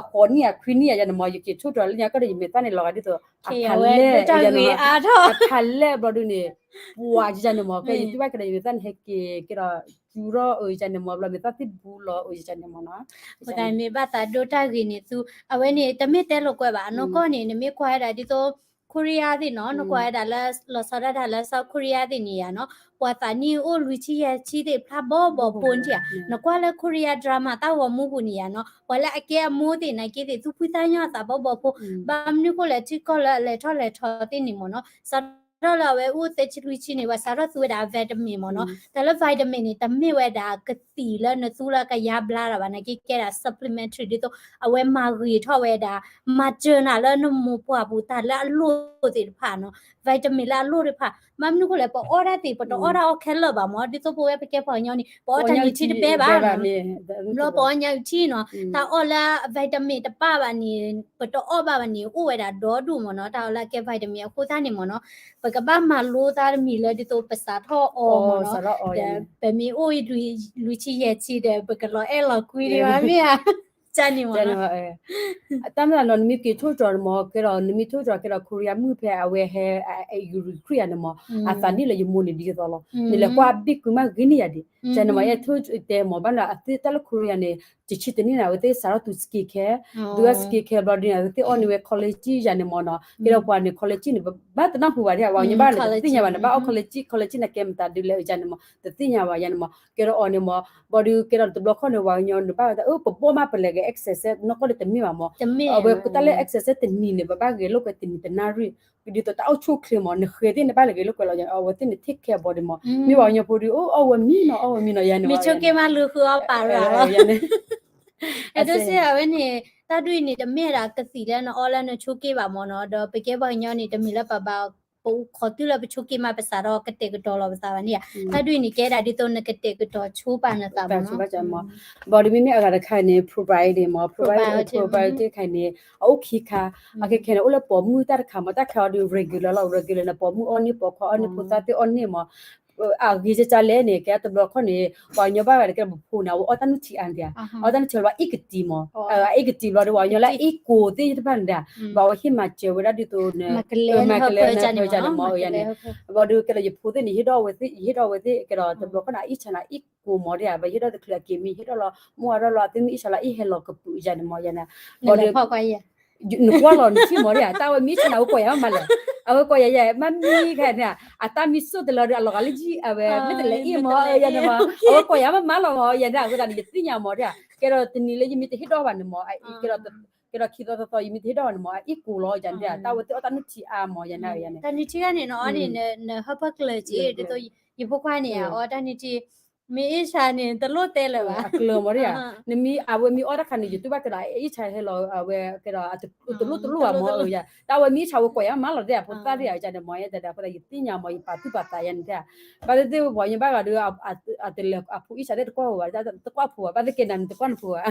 အဃိးနံၣ်အခွံနံၣ်ယၤန့ၣ်မး ယက့ၤထိၣ်တြီၤလၢညါကီၢ်ဒီး ယမဲာ်သၣ်န့ၣ်လီၤဂာ်ဒ်သိး အဖးလဲၢ် အဖးလဲၢ်ဘျီဒုးန့ၣ် ပှၤယၤန့ၣ်မး ကဲယသူဘၣ်ကဲဒီး ယမဲာ်သၣ်န့ၣ်ဟဲက့ၤ ကဲဒီး စူၤထီၣ်အၢယၤန့ၣ်မး ဘျီမဲာ်သၣ်သ့ၣ်ဘူးလီၤအၢယၤန့ၣ်မးနီၤ မ့ၢ်ဘၣ်သးဒိတၢ်ဂ့ၤန့ၣ် သူ အဝဲန့ၣ် တမ့ၢ်တဲလိာ်ကွဲဘၣ် အနီၢ်ကီၢ်န့ၣ် နမ့ၢ်ကွၢ်ဝဲဒၣ်ဒ်သိး Korea သ့ၣ်နီၤ နကွၢ်ဝဲဒၣ်လၢ လီၤဆီဒၣ်တၢ်လၢ South Korea သ့ၣ်န့ၣ်ယၤနီၤ ပှၤသးနံၣ်အိၣ်လွံၢ်ဆံယဲၢ်ဆံသ့ၣ် ဖျါဘီဘီဖိန့ၣ်ဧါ နကွၢ်လၢ Korea drama တၢ်ဂီၤမူပူၤန့ၣ်ယၤနီၤ ပှၤလၢအကဲအမိၢ်သ့ၣ်နာ်က့သ့ၣ် သူၣ်ဖှံသးညီအသးဘီဘီဖိ ဘၣ်မနုၤဃိလဲၣ် ထံကီၢ်လၢအလဲၤထီၣ်လဲၤထီသ့ၣ်န့ၣ်မးနီၤ South ပှၤစးထီၣ်လၢအဝဲအိၣ်သၢဆံလွံၢ်ဆံန့ၣ် ပှၤစးထီၣ်သူဝဲဒၣ် vitamin မ့ၢ်နီၤ. တၢ်လၢ vitamin န့ၣ် တမ့ၢ်ဝဲဒၣ်ကသံၣ်လၢနသူလၢကယါဘျါတၢ်ဘၣ်, နာ်က့ကဲဒၣ် supplementary ဒ်သိး အဝဲမၤဂ့ၤထီၣ်ဝဲဒၣ် မၤစၢၤနၤလၢနမိၢ်ပှၢ်ပူၤတၢ်လၢအလိၣ်သ့ၣ်တဖၣ်နီၤ, vitamin လၢအလိၣ်သ့ၣ်တဖၣ်. ဘၣ်မနုၤအဃိလဲၣ်, ပအီၣ်တၢ်သ့ၣ် ပတအီၣ်တၢ်အီခဲလၢာ်ဘၣ်မ့ၢ်, ဒ်သိးပဝဲပကဲပှၤကညီန့ၣ် ပအီၣ်တၢ်နုၢ်ထံတဘဲဘၣ်နီၤ, ဘျီပအီၣ်ညၣ်အုၣ်ထံနီၤ, တၢ်အီၣ်လၢ vitamin တပၣ်ဘၣ်န့ၣ် ပတအီၣ်ဘၣ်ဘၣ်န့ၣ် အိၣ်ဝဲဒၣ်ဒီဒူၣ်မ့ၢ်နီၤ, တၢ်အီၣ်လၢအကဲ vitamin အဃိသတးန့ၣ်မ့ၢ်နီၤ, ပကဘၣ်မၤလိသးတမံၤလၢဒ်သိးပစးထီၣ်အီမ့ၢ်နီၤ, ဒီးပမ့ၢ်အိၣ်လွံၢ်ဆံယဲၢ်ဆံဒီး ပကလီၤအဲၣ်လီၤကွံဒံးဘၣ်မ့ၢ်ဧါ, ကန့ၣ်မ့ၢ်နီၤ. တၢ်မ့ၢ်နီၤ နမ့ၢ်က့ၤထိၣ်ကၠီၤန့ၣ်မ့ၢ် ကဲဒီး နမ့ၢ်ထိၣ်ကၠီၤကဲဒီး Korea မုၣ်ဖဲအဝဲဟဲ ယူၤရံၣ်ခရံာ်ယၤန့ၣ်မ့ၢ်, အသးနံၣ်လၢယမိၢ်န့ၣ်ဒ်သိးလီၤ, နလဲၤကွၢ်ဘ့ၣ်ကွံမးဂ့ၤန့ၢ်ယၤဒံး, ကန့ၣ်မ့ၢ် အဲၣ်ထိၣ်တဲမ့ၢ် ဘၣ်လၢအသ့တၢ်လၢ Korea န့ၣ် တဆံတနံၣ်န့ၣ် အဝဲသ့ၣ်စးထီၣ်သူ skincare, သူက skincare ဘျီဒ်န့ၣ် အဝဲသ့ၣ်အီၣ်န့ၢ်ဝဲ collagen ယၤန့ၣ်မ့ၢ်နီၤ, ကဲဒီးပှၤန့ၣ် collagen န့ၣ် ဘၣ်တနၢ်ဟူဘၣ်ဒံး ပှၤကညီဘၣ်န့ၣ် တသ့ၣ်ညါဘၣ်န့ၣ် ဘၣ်အီၣ် collagen collagen န့ၣ် ကဲမတၤဒ်လဲၣ်ယၤန့ၣ်မ့ၢ် တသ့ၣ်ညါဘၣ်ယၤန့ၣ်မ့ၢ်, ကဲဒီးအီၤန့ၣ်မ့ၢ် ဘျီဒုးကဲဒီးတဘျီခီၣ်န့ၣ် ပှၤကညီန့ၣ်ဘၣ်ဝဲ အၢ ပဘီၣ်မးပလဲၤက့ၤ exercise နီၢ်ကီၢ်လၢတမ့ၢ်ဘၣ်မ့ၢ်, အဝဲတၢ်လၢ exercise တနံၤန့ၣ် ပဘၣ်ဂဲၤလိာ်ကွဲတနံၤတနၣ်ရံၣ်, ဒ်သိးတၢ်အိၣ်ဆူၣ်အိၣ်ချ့မ့ၢ် နဃဲၤသ့ၣ်နဘၣ်လဲၤဂဲၤလိာ်ကွဲလီၤ, အဝဲသ့ၣ်န့ၣ် take care body မ့ၢ်, မ့ၢ်ပှၤကညီဖိဒုး အိၣ်အီၣ်ဝဲမံနီၤ အီၣ်ဝဲမံနီၤ ယၤန့ၣ် မ့ၢ်ဆိက့ၤမးလူၤဃုအီၣ်ပာ်ရၤလီၤ, အဲဒိးစ့ၢ်အဝဲန့ၣ် တၢ်ဒုးအံၤန့ၣ် တမ့ၢ်ဒၣ်ကသံၣ်လၢနအီၣ်လၢနဆိက့ၤဘၣ်မ့ၢ်နီၤ, ဒီးပကဲပှၤကညီန့ၣ် တမ့ၢ်လၢပဘၣ် ပအိၣ်ခိးတုၤလၢပဆိက့ၤမး ပစးထီၣ်ကတဲာ်ကတီၤလီၤပသးဘၣ်န့ၣ်ဧါ, တၢ်ဒုးအံၤန့ၣ် ကဲဒၣ်ဒ်သိးနကတဲာ်ကတီၤဆိပာ်နသးမ့ၢ်နီၤ, ဘၣ်ဒီးမ့မ့ၢ်အဂၤတခါန့ၣ် probiotic မ့ၢ် probiotic probiotic တခါန့ၣ် အအိၣ်ခံခါ, အခဲခဲန့ၣ် အိၣ်လၢပိာ်မုၣ်တၢ်တခါမ့ၢ် တၢ်ခါအီၤဒုး regular လီၤ regular န့ၣ် ပိာ်မုၣ်အီၣ်န့ၢ် ပိာ်ခွါအီၣ်န့ၢ် ဖိသၣ်သ့ၣ်အီၣ်န့ၢ်မ့ၢ်, အဂ့ၤကကလဲၣ်န့ၣ် ကဲတဘျီခီၣ်န့ၣ် ပှၤကညီဘၣ်ဂၤန့ၣ် ကဲပဖိန့ၣ် အဝဲအီၣ်တၢ်နုၢ်ထံအါန့ၣ်ဧါ, အီၣ်တၢ်နုၢ်ထံလီၤ အ့ၣ်ကတံၤမ့ၢ်, အ့ၣ်ကတံၤဘျီဒီး ပှၤကညီလၢအ့ၣ်ကိၤသ့ၣ်တဖၣ်န့ၣ်ဒၣ်, ဘၣ်ဝဲဟ့ၣ်မၤစၢၤဝဲဒၣ်ဒ်သိး မၤကလဲၤဟၢဖၢန့ၣ်မ့ၢ်, ဘၣ်ဒီးကဲဒီးယဖိသ့ၣ်န့ၣ် ဟ့ၣ်ဒီးဝဲသ့ၣ် ယဟ့ၣ်ဒီးဝဲသ့ၣ် ကဲဒီးတဘျီခီၣ်န့ၣ် အ့ၣ်ဆါန့ၣ် အ့ၣ်ကိၤမ့ၢ်ဒၣ် ဘၣ်ယဟ့ၣ်ဒီးတချုးအက့ၤမ့ၢ် ဟ့ၣ်ဒီးလီၤ မုၢ်အါဒီးလီၤ အသုမ့ၢ်အ့ၣ်ဆါလီၤ အ့ၣ်ဟဲလီၤကပုာ်ယၤန့ၣ်မ့ၢ်ယၤန့ၣ်, ဘၣ်ဒီး နကွၢ်လီၤနထံၣ်မ့ၢ်ဒၣ် တၢ်ဝဲမ့ၢ်အ့ၣ်ဆါန့ၣ် အဝဲကိးယၤမးမးလဲၣ်, အဝဲကိးယၤယဲ မ့မ့ၢ်ခါန့ၣ် အတၢ်မံဆိၣ်တလီၤဒီး အလီၤဂာ်လၢယံၣ် အဝဲ မ့ၢ်တလဲၤအ့ၣ်မ့ၢ်ယၤန့ၣ်မ့ၢ်, အဝဲကိးယၤမးမးလီၤမ့ၢ်ယၤန့ၣ် အဃိသတးန့ၣ် ယသ့ၣ်ညါမ့ၢ်ဒၣ် ကဲဒီးတနံၤလၢယမ့ၢ်တဟ့ၣ်ဒီးဘၣ်န့ၣ်မ့ၢ် ကဲဒီး ကဲဒီးခံသီသီသီ ယမ့ၢ်တဟ့ၣ်ဒီးဘၣ်န့ၣ်မ့ၢ် အအ့ၣ်ကိၤလီၤယၤန့ၣ် တၢ်ဝဲသ့ၣ်အီၣ်တၢ်နုၢ်ထံအါမ့ၢ်ယၤန့ၣ် တၢ်နုၢ်ထံဂၤန့ၣ် နအီၣ်န့ၣ် နဟၢဖၢကျၢၤက့ၤ ဒ်သိး ယဖိခွါန့ၣ် အအီၣ်တၢ်နုၢ်ထံ မ့ၢ်အ့ၣ်ဆါန့ၣ် တလိၣ်တဲလၢၤဘၣ် အကျၢၤမ့ၢ်ဒၣ်, နမ့ၢ်အဝဲမ့ၢ်အီၣ်တၢ်ခါန့ၣ် ယတူၢ်ဘၣ်ကဒီး အ့ၣ်ဆါဟဲလီၤ အဝဲကဲဒီး တလိၣ်တလိၣ်ဘၣ်မ့ၢ် တၢ်ဝဲမ့ၢ်အ့ၣ်ဆါဝဲကိးယၤမးလီၤဒၣ် အဖိသၣ်ဒၣ်ယၤန့ၣ်မ့ၢ် ယတဲဒၣ်အဃိသတး ယသ့ၣ်ညါမ့ၢ် ယပာ်သူၣ်ပာ်သးယၤန့ၣ် ဘၣ်သ့ၣ်သ့ၣ်ပှၤကညီဘၣ်ဂၤဒီး အတလဲၤအဖိအ့ၣ်ဆါသ့ၣ်တကွၢ်ဝဲဘၣ် တကွၢ်ဖိဘၣ် ဘၣ်သ့ၣ်ကဲနၤနတကွၢ်နဖိဘၣ်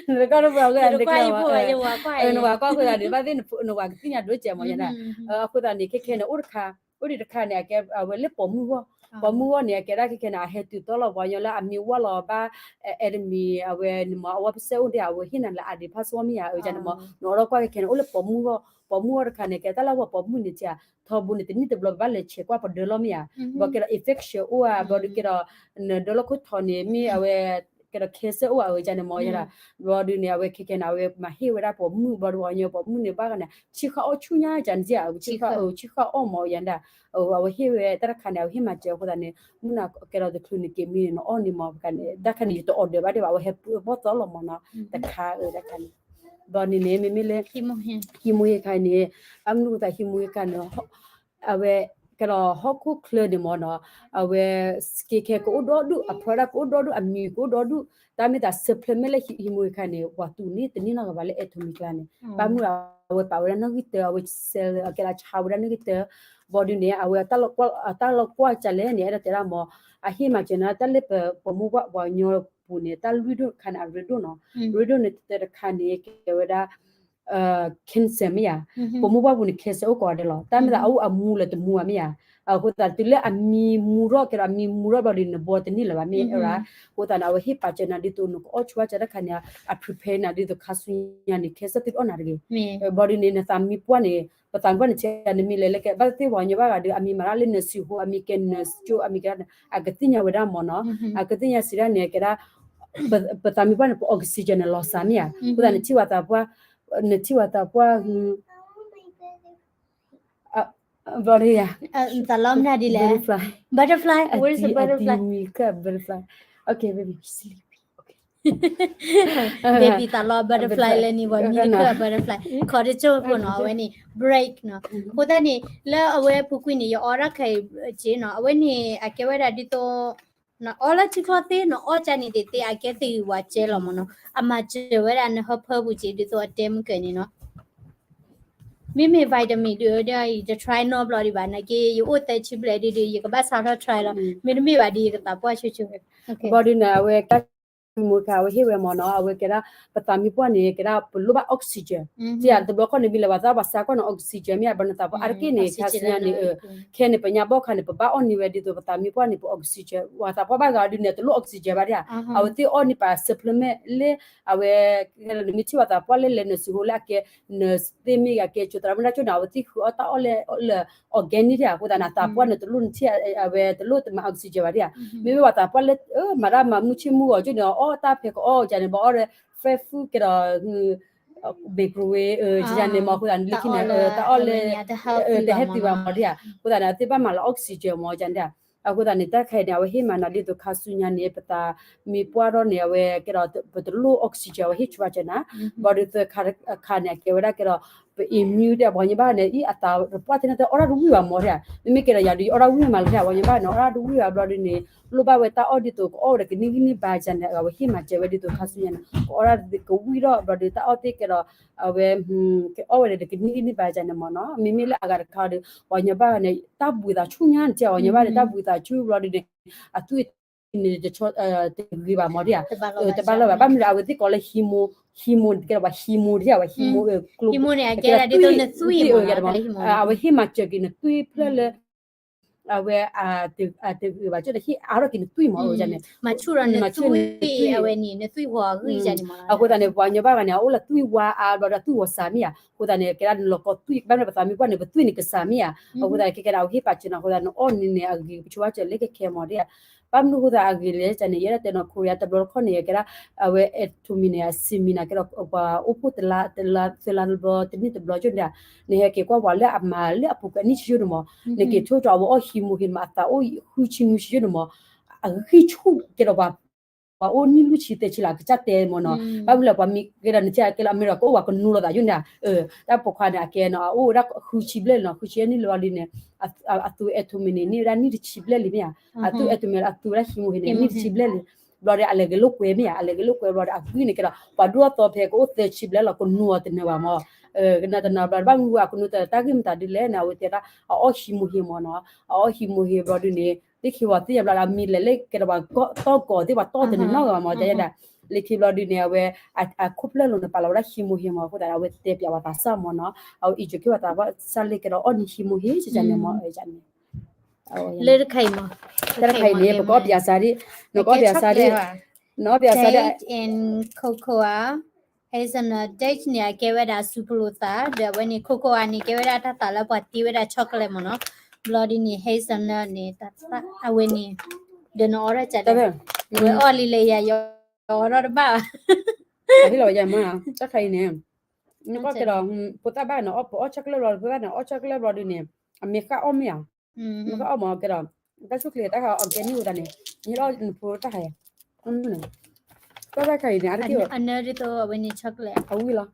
နတကွၢ်နဖိဘၣ် နတကွၢ်ယဖိဘၣ် ယဝၤကွၢ်ယဲ နဝၤကွၢ်အဃိသတးန့ၣ် ဘၣ်သ့ၣ်နဝၤကသ့ၣ်ညါဒိၣ်ကဲမ့ၢ်ယၤန့ၣ် အဃိသတးန့ၣ် ခဲခဲန့ၣ် အိၣ်တခါ အိၣ်ဒံးတခါန့ၣ် အကဲအဝဲလၢပိာ်မုၣ်ဂီၢ် ပိာ်မုၣ်ဂီၢ်န့ၣ် အကဲဒၣ်ခဲခဲန့ၣ် အဟဲတုၤသီလီၤ ပှၤကညီလၢအမံဝၢ်လီၤဘၣ် အဲၣ်တမံၤ အဝဲန့ၣ်မ့ၢ် အဝဲပစဲအိၣ်ဒၣ် အဝဲဟ့ၣ်နၤလၢအဒံးဖးစိမ့ၢ်ဧါ အဝဲန့ၣ်မ့ၢ် နအိၣ်ဒီးကွၢ်ခဲခဲန့ၣ် အိၣ်လၢပိာ်မုၣ်ဂီၢ် ပိာ်မုၣ်ဂီၢ်တခါန့ၣ် ကဲတၢ်လၢပှၤပိာ်မုၣ်န့ၣ် ထံၣ် ထီဘိန့ၣ် တနံၣ်တဘျီ ပဘၣ်လဲၤဆဲးကွၢ်ပဒၢလီၢ်မ့ၢ်ဧါ ဘၣ်ကဲဒီး infection အိၣ်ဧါ ဘၣ်ဒီးကဲဒီး နဒၢလီၢ်ခိၣ်ထီန့ၣ် မ့ၢ်အဝဲ ကဲဒီး cancer အိၣ်ဧါ အဝဲန့ၣ်မ့ၢ်ယၤ ဘၣ်ဒီးန့ၣ် အဝဲခဲခဲန့ၣ် အဝဲမၤဟ့ၣ်ဝဲဒၣ်ပိာ်မုၣ် ဘၣ်ဒီးပှၤကညီပိာ်မုၣ်န့ၣ် ဘၣ်ဂၤန့ၣ် ဆံဃာ်အီၣ်ဆူညါ ကန့ၣ် ဆံဃာ်အီၣ်မ့ၢ်ယၤဒၣ် အဝဲဟ့ၣ်ဝဲတၢ်တခါန့ၣ် အဝဲဟ့ၣ်မၤစၢၤအဃိသတးန့ၣ် မုၣ်နၤကဲဒီးတချုးန့ၣ်က့ၤမံန့ၣ် နအီၣ်န့ၣ်မ့ၢ် တၢ်ခါန့ၣ် ယတorderဘၣ်ဒံးဘၣ် အဝဲဟဲပှၢ်သီလီၤမ့ၢ်နီၤ တခါတခါန့ၣ် ဘၣ်န့ၣ်န့ၣ် မ့မ့ၢ်လၢ ဟံးမူဟ့ခါန့ၣ် ဘၣ်မနုၤအဃိသတး ဟံးမူဟ့ခါန့ၣ် အဝဲ ကဲဒီးဟီၣ်ခိၣ်ချၢန့ၣ်မ့ၢ်နီၤ အဝဲ skincare ကအိၣ်ဒီဒူၣ် အ product ကအိၣ်ဒီဒူၣ် အမံၤကအိၣ်ဒီဒူၣ် တၢ်မ့ၢ်သး supplement လၢဟံးမူဟ့ခါန့ၣ် ပှၤသူန့ၢ်တန့ၢ်နီတဂၤဘၣ်လၢ Atomy ကျါန့ၣ် ဘၣ်မနုၤအဝဲပာ်ဝဲဒၣ်နီၣ်ဂံၢ်တၢ အဝဲ sell ကဲဒီးဆါဝဲဒၣ်နီၣ်ဂံၢ်တၢ ဘၣ်ဒီးန့ၣ် အဝဲ တၢ်လီၢ်ကွၢ်ကလဲၣ်န့ၣ် အဲၣ်ဒိးတဲဒၣ်မ့ၢ် အဟ့ၣ်မၤစၢၤန့ၣ် တၢ်လၢပ ပမိၢ်ပှၢ်ပှၤကညီပူၤန့ၣ် တၢ်လွံၢ်ဒိၣ်တခါန့ၣ် အရ့ဒိၣ်နီၤ ရ့ဒိၣ်န့ၣ်တၢတခါန့ၣ် ကဲဝဲဒၣ် cancer မ့ၢ်ဧါ ပမိၢ်ပှၢ်ပူၤန့ၣ် cancer အိၣ်ကိးဂၤဒဲးလီၤ တၢ်မ့ၢ်သးအအိၣ်အမူလၢတမူဘၣ်မ့ၢ်ဧါ အဃိသတးတုၤလၢအမံမူထီၣ်ကဲဒီးအမံမူထီၣ်ဘျီဒီး နဘီတန့ၢ်လၢၤဘၣ်မ့ၢ်ဧါ အဃိသတးန့ၣ် အဝဲဟ့ၣ်ပာ်စၢၤနၤဒ်သိးနကအီၣ်ဆူၣ်အီၣ်ဆါတၢ်တခါန့ၣ် အ prepare နၤဒ်သိးခါဆူညါန့ၣ် cancer သုတအီၣ်နၤတဂ့ၤ ဘျီဒီးန့ၣ် နသးမံပှၢ်န့ၣ် ပသးမံပှၢ်န့ၣ် ဆဲးနမံၤလဲၤလၢကဲ ဘၣ်သ့ၣ်သ့ၣ်ပှၤကညီဘၣ်ဂၤဒီး အမံၤမၤတၢ်လၢ nursing home အမံၤကဲ nurse ကၠိ အမံၤကဲ အကသ့ၣ်ညါဝဲဒၣ်မ့ၢ်နီၤ အကသ့ၣ်ညါစံးဒၣ်န့ၣ် ကဲဒၣ် ပသးမံပှၢ်န့ၣ် ပ oxygen န့ၣ် လီၤစှၤမ့ၢ်ဧါ အဃိသတး နထံၣ်ဝဲသးပှၢ် နထံၣ်ဝဲသးပှၢ် ဘျီဒ်ယၤ butterfly butterfly butterfly okay baby sleepy okay baby သးလီ butterfly လဲန့ၣ် ပှၤမံတခၢၣ် butterfly ခီတကၠိၢ်ဖိနီၤ အဝဲန့ၣ် break နီၤ. အဃိသတးန့ၣ် လၢအဝဲပူၤကွံာ်န့ၣ် ယအီဒၣ်ခဲအံၤက့နီၤ အဝဲန့ၣ် အကဲဝဲဒၣ်ဒ်သိး နအီလၢထံချီသ့ နအီကၢ်န့ၣ်သ့ၣ်သ့ၣ် အကဲသ့ၣ်ဂ့ၤဝဲကဲလီၤမ့ၢ်နီၤ အမၤစၢၤဝဲဒၣ်နဟၢဖၢပူၤက့ ဒ်သိးအတဲမုၢ်ကၢန့ၣ်နီၤ. မ့မ့ၢ် vitamin ဒုးဒီး ယတ try နီတဘျီဒံးဘၣ် နာ်က့ ယအိၣ်သၢဆံဘျဲၣ်ဒုးဒီး ယကဘၣ်စးထီၣ် try လီၤ မ့တမ့ၢ်ဘၣ်ဒီး ယကသးပှၢ်ဆိဆိ ဘျီဒုးန့ၣ် အဝဲ မူခါ အဝဲဟ့ၣ်ဝဲမ့ၢ်နီၤ အဝဲကဲဒၣ် ပသးမံပှၢ်န့ၣ် ကဲဒၣ်ပလိၣ်ဘၣ် oxygen တဘျီခီန့ၣ် ဘံလၢပှၤသးပှၢ်စးကွၢ်န့ၣ် oxygen မ့ၢ် ဘျီနသးပှၢ်အါတက့ၢ်န့ၣ် ခါဆူညါန့ၣ် ခဲန့ၣ် ပညါဘီၣ်ခါန့ၣ် ပဘၣ်အီၣ်န့ၢ်ဝဲဒ်သိးပသးမံပှၢ်န့ၣ် ပ oxygen ပှၤသးပှၢ်ဘၣ်ဂၤဒုးန့ၣ် တလိၣ် oxygen ဘၣ်ဒၣ် အဝဲသ့ၣ်အီၣ်န့ၢ်ပှၤ supplement လၢ အဝဲ နမ့ၢ်ထံၣ်ပှၤသးပှၢ်လၢလဲၤ nursing home လၢအကဲ nurse သ့ၣ်မ့ၢ်ဂ့ၤ အကဲကၠိသရၣ်မုၣ်တၢ်ကၠိန့ၣ် အဝဲသ့ၣ်ဃုအီၣ်တၢ်အီၣ်လၢ organic ဒၣ် အဃိသတးန့ၣ် သးပှၢ်န့ၣ် တလိၣ်နထံၣ် အဝဲတလိၣ်တမၤ oxygen ဘၣ်ဒၣ် မ့မ့ၢ်ပှၤသးပှၢ်လၢ မၤတၢ်မၤမုၢ်ဆ့ၣ်မုၢ်ဂီၤကၠိန့ၣ် အီၣ်တၢ်ဖဲကအီၣ်ကန့ၣ် ဘၣ်အီၣ်ဒီး fresh food ကဲဒီး microwave န့ၣ်မ့ၢ် အဃိသတးန့ၣ် လၢခံန့ၣ် တၢ်အီၣ်လၢ တဟဲသံဘၣ်မ့ၢ်ဒၣ် အဃိသတးန့ၣ် အသ့ၣ်ဘၣ်မၤလၢ oxygen မ့ၢ်ကန့ၣ် အဃိသတးန့ၣ် တၢ်ခဲအံၤန့ၣ် အဝဲဟ့ၣ်မၤနၤဒ်သိးခါဆူညါန့ၣ် ပသးမံပှၢ်ထီၣ်န့ၣ် အဝဲကဲဒီး ပတလိၣ် oxygen အဝဲဟ့ၣ်ဆူအကန့ၣ် ဘျီဒုးသၢခါန့ၣ် အကဲဝဲဒၣ်ကဲဒီး ပ immune ဒၣ် ပှၤညီဘၣ်န့ၣ် အံၤအသးပှၢ်သ့ၣ်န့ၣ် တအီၣ်တၢ်တဝံၣ်ဘၣ်မ့ၢ်ဒၣ် မ့မ့ၢ်ကဲဒီးယၤဒုး ယအီၣ်တၢ်ဝံၣ်မးလၢဒၣ် ပှၤညီဘၣ်န့ၣ် အီၣ်တၢ်တဝံၣ်ဘၣ်ဘျီဒုးန့ၣ် လိၣ်ဘၣ်ဝဲတၢ်အီၣ်ဒ်သိး ကအီၣ်ဝဲဒီးကနံၣ်ဂံၢ်နံၣ်ဘါကန့ၣ် အဝဲဟ့ၣ်မၤစၢၤဝဲဒ်သိးခါဆူညါန့ၣ် ကအီၣ်တၢ်ကဝံၣ်ထီၣ်ဘျီဒုး တၢ်အီၣ်သ့ၣ်ကဲဒီး အဝဲ ကအီၣ်ဝဲဒီးကနံၣ်ဂံၢ်နံၣ်ဘါကန့ၣ်မ့ၢ်နီၤ မ့မ့ၢ်လၢအဂၤတခါဒီး ပှၤညီဘၣ်န့ၣ် တၢ်ဘှံးသးဆူၣ်ညါန့ၣ် ပှၤညီဘၣ်န့ၣ် တၢ်ဘှံးသးဆူၣ်ဘျီဒုးန့ၣ် အသွံၣ်န့ၣ် တဂ့ၤဘၣ်မ့ၢ်ဒၣ် တဘၣ်လီၤဘၣ် ဘၣ်မနုၤဒီး အဝဲသ့ၣ်ကိးလၢ hemo hemo ကဲဒီးပှၤ hemo ဒၣ် ပှၤ hemo ကျိ hemo န့ၣ် အကဲဒၣ်ဒ်သိးနသွံၣ်မ့ၢ် အဝဲဟ့ၣ်မၤစၢၤက့ၤနသွံၣ်ဖျၢၣ်လၢ အဝဲ တဂ့ၤဘၣ် ကၠိဒီးဟ့ၣ်အါထီၣ်က့ၤနသွံၣ်မ့ၢ် အဝဲန့ၣ် မၤဆူၣ်ဒီးနသွံၣ် အဝဲန့ၣ် နသွံၣ်ဝီၤအဂံၢ်န့ၣ်မ့ၢ် အဃိသတးန့ၣ် ပှၤညီဘၣ်ဂၤန့ၣ် အအိၣ်လၢသွံၣ်ဝါအါဘျီဒီးသွံၣ်ဝီၤစှၤမ့ၢ်ဧါ အဃိသတးန့ၣ် ကဲဒၣ်နလီၤကီသွံၣ် ဘၣ်မနုၤပသးမံပှၢ်န့ၣ် ပသွံၣ်န့ၣ်ကစှၤမ့ၢ်ဧါ အဃိသတးန့ၣ် ကဲကဲဒၣ်အဝဲဟ့ၣ်ပာ်စၢၤနၤ အဃိသတး နအီၣ်န့ၣ်န့ၣ် အဂ့ၤ ပဆိဘၣ်စၢၤလၢခဲခဲမ့ၢ်ဒၣ် ဘၣ်မနုၤအဃိသတးအဂ့ၤလဲၣ်န့ၣ် ယဲဒၣ်တဲနီၤ ခိရံယါတဘျီတခီၣ်န့ၣ် ကဲဒၣ် အဝဲ အထိမံၤန့ၣ် အစံးမံၤန့ၣ် ကဲဒီး ပှၤအိၣ်ဖှိၣ်တလါ တလါ သၢလါတဘျီ တနံၣ်တဘျီကၠိန့ၣ် နဟဲက့ၤကွၢ်ပှၤလၢအမၤလၢအပူၤကွံာ်အနံၣ်ဆံယိန့ၣ်မ့ၢ် နက့ၤထိၣ်ကၠီအဝဲအီၣ် hemo ဟ့ၣ်န့ၣ်မ့ၢ် အသးအိၣ်ဃုဆံနွံဆံယိန့ၣ်မ့ၢ် အဂံၢ်ဆူၣ်ကဲဒီးပှၤ ပှၤအိၣ်နံၣ်လွံၢ်ဆံသၢဆံလၢကစၢ်တဲမ့ၢ်နီၤ ဘၣ်မနုၤလဲၣ် ပှၤမံၤကဲဒီးနကဲကဲလၢအမဲရကၤ ကအိၣ်ဝဲကနိလီၤသးယိန့ၣ် တၢ်ပိာ်ခွါန့ၣ် အကဲနီၤ အအိၣ်ဝဲဒၣ်ဃုဆံဘျဲၣ်လံနီၤ ဃုဆံယဲၢ်နံၣ်လၢဘျီဒုးန့ၣ် အသူ အထိမံၤန့ၣ် န့ၢ်ဝဲဒၣ်နံၣ်တဆံဘျဲၣ်လံမ့ၢ်ဧါ အသူ အထိမံၤ အသူဝဲဒၣ် hemo န့ၣ် နံၣ်တဆံဘျဲၣ်လံ ဘျီဒီးအလဲၤဂဲၤလိာ်ကွဲမ့ၢ်ဧါ အလဲၤဂဲၤလိာ်ကွဲဘျီဒီး အဂံၢ်န့ၣ်ကဲဒီး ပှၤဒိၣ်ထီၣ်သီဖဲကအိၣ်သၢဆံဘျဲၣ်လီၤ ကနိအီၤတနၢၤဘၣ်မ့ၢ် ကနၢၤတနၢၤဘျီဒီး ဘၣ်မနုၤအကနိတၢ်ဂ့ၢ်မတၤဒ်လဲၣ်န့ၣ် အဝဲတဲဒၣ် အအီၣ် hemo ဟ့ၣ်မ့ၢ်နီၤ အအီၣ် hemo ဟ့ၣ်ဘျီဒုးန့ၣ် သ့ၣ်ခံဝီၤသ့ၣ်ညါဘျီဒီး အမံၤလဲၤလၢကဲဒီးပှၤတီၢ်ကီၤသ့ၣ် ပှၤတီၢ်တနၢၤနီတဂၤမ့ၢ် တဲဒၣ် လၢခံဘျီဒုးန့ၣ် အဝဲ အခိၣ်ဖျၢၣ်လိၤန့ၣ် ပာ်လီၤဝဲဒၣ် hemo ဟ့ၣ်မ့ၢ် အဃိသတးဒီး အဝဲတဲပျးဝဲသးစၢ်မ့ၢ်နီၤ အဝဲအံးကၠိၤက့ၤဝဲသးစၢ်လၢကဲဒီးအီၣ်န့ၢ် hemo ဟ့ၣ် ကန့ၣ်မ့ၢ် လၢတခါအံၤမ့ၢ် တၢ်တခါအံၤန့ၣ် ပကအီၣ်ပယၤစးဒ် နကအီၣ်ပယၤစးဒ် နကအီၣ်ပယၤစးဒ် date and cocoa hazelnut date န့ၣ် အကဲဝဲဒၣ်အစူၤပလိာ်သး ဒီးအဝဲန့ၣ် cocoa န့ၣ် ကဲဝဲဒၣ်တၢ်သးလၢပှၤတ့ဝဲဒၣ် chocolate မ့ၢ်နီၤ ဘျီဒ်န့ၣ် hazelnut န့ၣ် တၢ်သးအဝဲန့ၣ် ဒီးနအီၣ်ဒၣ်ကလဲၣ် ဝဲအီၣ်လံလဲၣ်ယၤ ယအီၣ်ထီၣ်တဘၣ်ဘၣ် အဟ့ၣ်လီၤဝဲယၤမ့ၢ် တၢ်ခါအံၤန့ၣ် နကီၢ်ကဲဒီး ဖိသၣ်ဘၣ်န့ၣ် အီၣ် ပအီၣ် chocolate ဘျီ ဖိသၣ်န့ၣ် အီၣ် chocolate ဘျီဒ်န့ၣ် အမ့ၢ်ဃၣ်အီၣ်မ့ၢ်ဧါ မ့ၢ်ဃၣ်အီၣ်မ့ၢ်ကဲဒီး တၢ်ဆူၣ်ချ့တၢ်ခါ organic ဝဲသးန့ၣ် နဟ့ၣ်လီၤနဖိတၢ်ခါအံၤ တၢ်ခါအံၤန့ၣ် အတက့ၢ် အနၢဒ်သိးအဝဲန့ၣ် chocolate အဝံၣ်လီၤ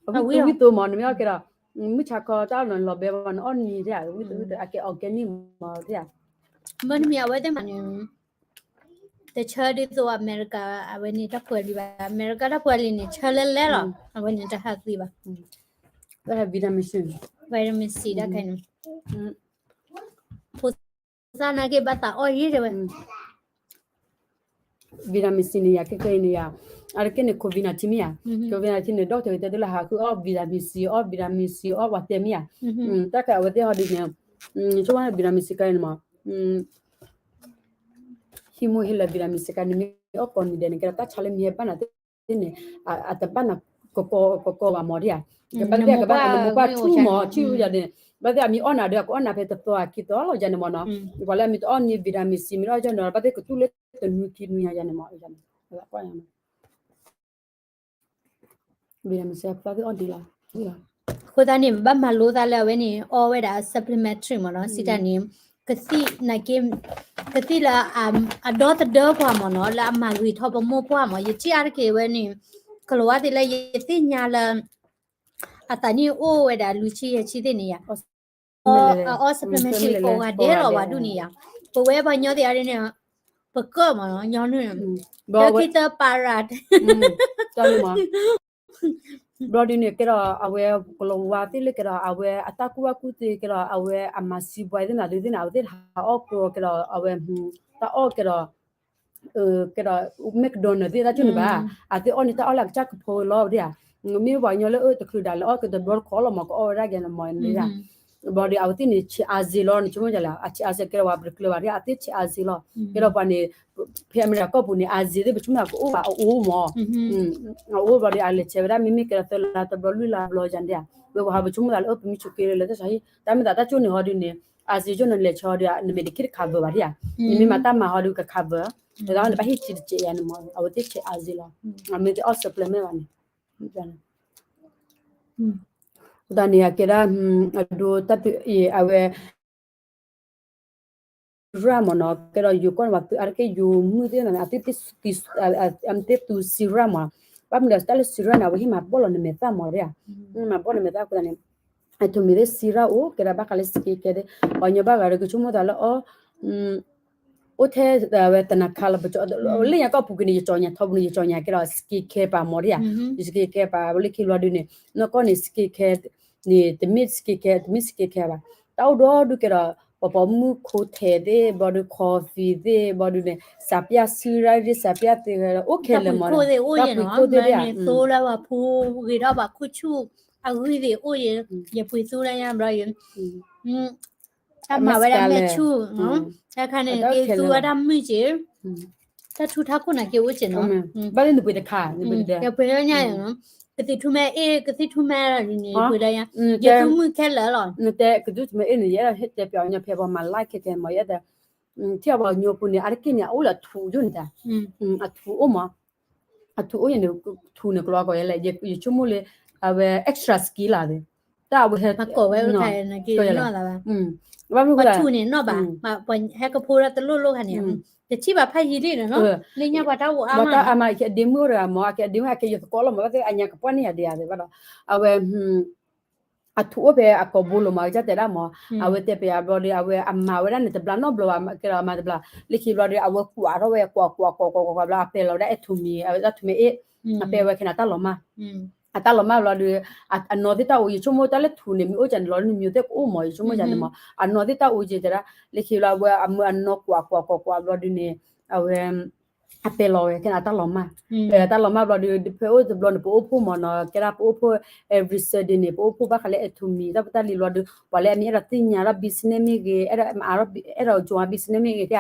အဝံၣ်သိမ့ၢ် နမ့ၢ်အီၣ်ကဲဒီး မုၢ်ဆါခီတၢ်လီၤဘဲမ့ၢ် နအီၣ်နံၤဒ် အဝံၣ်သိအကဲ organic မ့ၢ်ဒ် မ့တမ့ၢ်အဝဲသ့ၣ်မးန့ၣ် တဆၢဒ်သိးအမဲရကၤ အဝဲန့ၣ်တၢ်ပှဲၤလံဘၣ် အမဲရကၤတၢ်ပှဲၤလံန့ၣ် ဆၢလဲလဲလီၤ အဝဲန့ၣ်တဟးသံဘၣ် vitamin C တၢ်ခဲန့ၣ် ဖိသၣ်နာ်က့ဘၣ်သးအီၣ်ယဲၢ်တဲဝဲ vitamin C န့ၣ်ယၤ ခဲခဲအံၤန့ၣ်ယၤ အတက့ၢ်န့ၣ် COVID nineteen မ့ၢ်ဧါ COVID nineteen န့ၣ် doctor တဲဒ်လၢဟးဃုအီၣ် vitamin C အီၣ် vitamin C အီၣ်ပှၤတဲမ့ၢ်ဧါ တၢ်ခဲအဝဲသ့ၣ်ဟီဒ်န့ၣ် ဆိကမိၣ် vitamin C ကါန့ၣ်မး hemo ဟ့ၣ်လၢ vitamin C ကါန့ၣ် မ့ၢ်အီၣ်ကိးနံၤဒဲးန့ၣ် ကဲဒီးတၢ်ဆါလၢမ့ၢ်ဟဲဘၣ်နၤသ့ၣ်န့ၣ် အတဘၣ်နၤ ကကီကကီဘၣ်မးဒ်ဧါ ကဘၣ်သ့ၣ်ကဘၣ်နမိၢ်ပှၢ်ထူမး ထံၣ်ဝဲယၤန့ၣ် ဘၣ်သ့ၣ်အမ့ၢ်အီၣ်နၤဒီး အကအီၣ်နၤဖဲတသီအခံသီလီၤယၤန့ၣ်မးနီၤ ပှၤလၢအမ့ၢ်တအီၣ်န့ၢ် vitamin C မ့ၢ်တအီၣ်ယၤန့ၣ် ဘၣ်သ့ၣ်ကတူၢ်လၢတနွံခံနွံယၤန့ၣ်မး vitamin C ဘၣ်သ့ၣ်အီၣ်ဒ်လီၤ အဃိသတးန့ၣ် ဘၣ်မၤလိသးလၢအဝဲန့ၣ် အီဝဲဒၣ် supplementary မးနီၤ စံးတၢ်န့ၣ် ကသံၣ်နာ်က့ ကသံၣ်လၢ အဒီသဒၢပှၤမ့ၢ်နီၤ လၢအမၤဂ့ၤထီၣ်ပမိၢ်ပှၢ်မ့ၢ် ယထံၣ်အါတက့ၢ်ဝဲန့ၣ် ကလၤဝါသ့ၣ်လၢယသ့ၣ်ညါလၢ အသးနံၣ်အိၣ်ဝဲဒၣ်လွံၢ်ဆံယဲၢ်ဆံသ့ၣ်န့ၣ်ယါ အအီ supplementary ကိးဂၤဒဲးလီၤဝဲဒူၣ်န့ၣ်ယါ ပဝဲပှၤညီသ့ၣ်အါဒ်န့ၣ် ပကၢၣ်မ့ၢ်နီၤ ညီနုၢ် ဒီးခံသၢပၤရၤ ဘျီဒ်န့ၣ် ကဲဒီးအဝဲကလၤဝါသ့ၣ်လၢကဲဒီး အဝဲအတၢ်ကူၣ်ဘၣ်ကူၣ်သ့ကဲဒီး အဝဲအမၤစံးဘှါသ့ၣ်နၤဒုးသ့ၣ်န့ၣ် အဝဲသ့ၣ်ဟးအီၣ်ကျီကဲဒီး အဝဲ တၢ်အီၣ်ကဲဒီး ကဲဒီး McDonald သ့ၣ်တၢ်ကၠိန့ၣ်ဘၣ် အသ့ၣ်အီၣ်န့ၣ်တၢ်အီၣ်လၢအကစၢ်ကဖိလီၤဒ်ဧါ မ့ၢ်ပှၤကညီလၢအၢတချုးဒၣ်လဲာ်အီၣ်ကတဘျီတခီလီၤမ့ၢ် ကအီၣ်ဝဲဒၣ်ကဲန့ၣ်မ့ၢ်န့ၣ်ဒ်ဧါ ဘျီဒီး အဝဲသ့ၣ်န့ၣ် ဆံးအါစ့လီၤ နဆိကမိၣ်ဒ်လဲၣ် အဆံးအါစ့ကဲဒီးပှၤပတကျၢၤဘၣ်ဒ် အသ့ၣ်ဆံးအါစ့လီၤ ကဲဒီးပှၤန့ၣ် ဖဲအမဲရကီၢ်ပူၤန့ၣ် အါစ့သ့ၣ်ပဆိကမိၣ်သးကအိၣ်ဘၣ်အအိၣ်မ့ၢ် အအိၣ်ဘျီဒီး အလဲၤဆဲးဝဲဒၣ် မ့မ့ၢ်ကဲဒီးသၢလါတဘျီလွံၢ်လါဘျီယၤဒ်ဧါ ဝဲပှၤဟးပဆိကမိၣ်သးလၢအၢပမ့ၢ်ဆိးက့လၢတၢ်ဆါဟံၣ် တၢ်မ့ၢ်သးတၢ်ကၠိန့ၣ်ဟီဒုးန့ၣ် အါစ့ကၠိန့ၣ်လဲၤဆဲးဟီဒုး နမ့ၢ်တခ့တခးဘၢဘၣ်ဒ်ဧါ နမ့ၢ်မၤတၢ်မၤဟီဒုးကခးဘၢ တၢ်န့ၣ်ဘၣ်ဟ့ၣ်ဆံးတစဲးယၤန့ၣ်မ့ၢ် အဝဲသ့ၣ်ဆံးအါစ့လီၤ အမ့ၢ်သ့ၣ်အီၣ် supplement ဘၣ်န့ၣ် တၢ်န့ၣ်အကဲဒၣ် အဒိတၢ်သုးအံၤ အဝဲ ရၢ်မ့ၢ်နီၤ ကဲဒီးယိၤကီၢ်န့ၣ် ပှၤသုးအါတက့ၢ်ယိၤမုၣ်သ့ၣ်န့ၣ် အသ့ၣ်သူစံးရၣ်မ့ၢ် ဘၣ်မနုၤဒီးတၢ်လၢစံးရၣ်န့ၣ် အဝဲဟ့ၣ်မၤဘီၣ်လီၤနမဲာ်သၣ်မ့ၢ်ဒ်ဧါ မၤဘီၣ်နမဲာ်သၣ်အဃိသတးန့ၣ် အထုးမံၤသ့ၣ်စံးရၣ်အိၣ် ကဲဒီးဘၣ်ဃးလၢ skin care သ့ၣ် ပှၤကညီဘၣ်ဂၤဒီးကဆိကမိၣ်သးလၢအီ အိၣ်ထဲဝဲတနၤခါလီၤ ပလၢညါကီၢ်ပူၤကွံာ်န့ၣ် ယကၠီညါထီဘိန့ၣ် ယကၠီညါကဲဒီး skin care ပာ်မ့ၢ်ဒ်ဧါ ယ skin care ပာ် လၢခံဘျီဒုးန့ၣ် နီၢ်ကီၢ်န့ၣ် skin care န့ၣ် တမ့ၢ် skin care တမ့ၢ် skin care ဘၣ် တၢ်အိၣ်ဒီဒူၣ်ကဲဒီး ပှၤပိာ်မုၣ်ခိထဲးသ့ၣ် ဘျီဒုး coffee သ့ၣ် ဘျီဒုးန့ၣ် စးပျၢ်စံးရၣ်သ့ၣ် စးပျၢ်သ့ၣ် အိၣ်ခဲလၢာ်မ့ၢ်နီၤ တၢ်ပှ့ၤခိၣ်သ့ၣ်အိၣ်ယဲၢ်နီၤ သိလၢပှၤဖိဂ့ၤထီၣ်ပှၤခိၣ်ဆူၣ် အဂံၢ်သ့ၣ်အိၣ်ယဲၢ် ယပှ့ၤသိလၢညါဘျီယဲၢ် တၢ်မၤဝဲဒၣ်မဲာ်ဆူၣ် တၢ်ခါန့ၣ် က့ၤသူဝဲဒၣ်မုၢ်က့ၤ တၢ်ထူတၢ်ခိၣ်န့ၣ်က့ၤအိၣ်က့ၤနီၤ ဘၣ်လၢနပှ့ၤတခါ ယပှ့ၤလၢညါ ကသံၣ်ထူမဲအ့ၣ် ကသံၣ်ထူမဲန့ၣ် ပှ့ၤလၢညါ ယသူမုၢ်ခဲလၢာ်လီၤ နတဲကသံၣ်ထူမဲအ့ၣ်န့ၣ် ယအဲၣ်ဒိးဟ့ၣ်တဲပၠးညီဖဲပှၤမၤ live ခဲခဲမ့ၢ် ယအဲၣ်ဒိး ထံၣ်အီၤပှၤကညီပူၤန့ၣ် အါတက့ၢ်န့ၣ် အအိၣ်လၢအထူယိၣ်န့ၣ်တၢ် အထူအိၣ်မး အထူအိၣ်ယဲၢ်န့ၣ် ထူန့ၣ်ကျိအကီၢ်ယဲလဲၣ် ယဆိကမိၣ်လၢ အဝဲ extra skin လီၤ တၢ်အဝဲဟဲ ကီၢ်ဝဲအိၣ်ခါန့ၣ်က့ၤနီၢ်သးဘၣ် ဘၣ်မနုၤကသးထူန့ၣ်နီၢ်ဘၣ် ပှၤဟဲကဖိလၢတလိၣ်လိၣ်ခါန့ၣ် တထံၣ်ဘၣ်ဖးယံာ်လံနီၤ လၢညါပှၤတၢ်အိၣ်အါမး အမၤကဒ့မုၣ်အိၣ်တဂၤမ့ၢ် အကဒ့မုၣ်အကဲယသကိးလီၤမ့ၢ် ဘၣ်သ့ၣ်အညါကပှၢ်န့ၢ်ယၤဒံးယၤသ့ၣ်ဘၣ်ဒီး အဝဲ အထူအိၣ်ဖဲအကိာ်ဘိလိၤမး ကစၢ်တဲဒၣ်မး အဝဲတဲပယါဘျီဒီး အဝဲအမၤဝဲဒၣ်န့ၣ် တဘျါနီတဘျီဘၣ် ကဲဒီးအမၤတဘျါ လၢခံဘျီဒီး အဝဲကွၢ်ထီၣ်ဝဲ ကွၢ်ကွၢ်ကွၢ်ကွၢ်ကွၢ်ကွၢ်ဘျီ အပဲာ်လီၤဝဲဒၣ်အဲထူမံၤ အဝဲဒၣ်ထူမံၤအ့ၣ် အပဲာ်ဝဲခဲန့ၣ် အတၢ်လီၤမၢ် အတၢ်လီၤမၢ်ဘျီဒီး အနီၢ်သ့ၣ်တၢ်အိၣ် ယဆိကမိၣ်တၢ်လၢထူန့ၣ် မ့ၢ်အိၣ်ကန့ၣ်လီၤ နမံၤသ့ၣ်ကအိၣ်မး ယဆိကမိၣ်ကန့ၣ်မး အနီၢ်သ့ၣ်တၢ်အိၣ်က့ၤတဲဒၣ် လၢခံဘျီအဝဲအမၢအနီၢ်ကွၢ်ကွၢ်ကွၢ်ကွၢ်ဘျီဒုးန့ၣ် အဝဲ အပဲာ်လီၤဝဲခဲန့ၣ် အတၢ်လီၤမၢ် အတၢ်လီၤမၢ်ဘျီဒီး ဖဲအိၣ်တဘျီန့ၣ် ပအိၣ်ဖှိၣ်မးနီၤ ကဲဒၣ်ပအိၣ်ဖှိၣ် every Sunday န့ၣ် ပအိၣ်ဖှိၣ်ဘၣ်ဃးလၢအဲထူမံၤ တၢ်ဖိတၢ်လံၤဘျီဒီး ပှၤလၢအမ့ၢ်အဲၣ်ဒိးသ့ၣ်ညါထီၣ် business မ့ၢ်ဂ့ၤ အဲၣ်ဒိး အဲၣ်ဒိး join business မ့ၢ်ဂ့ၤ တဲ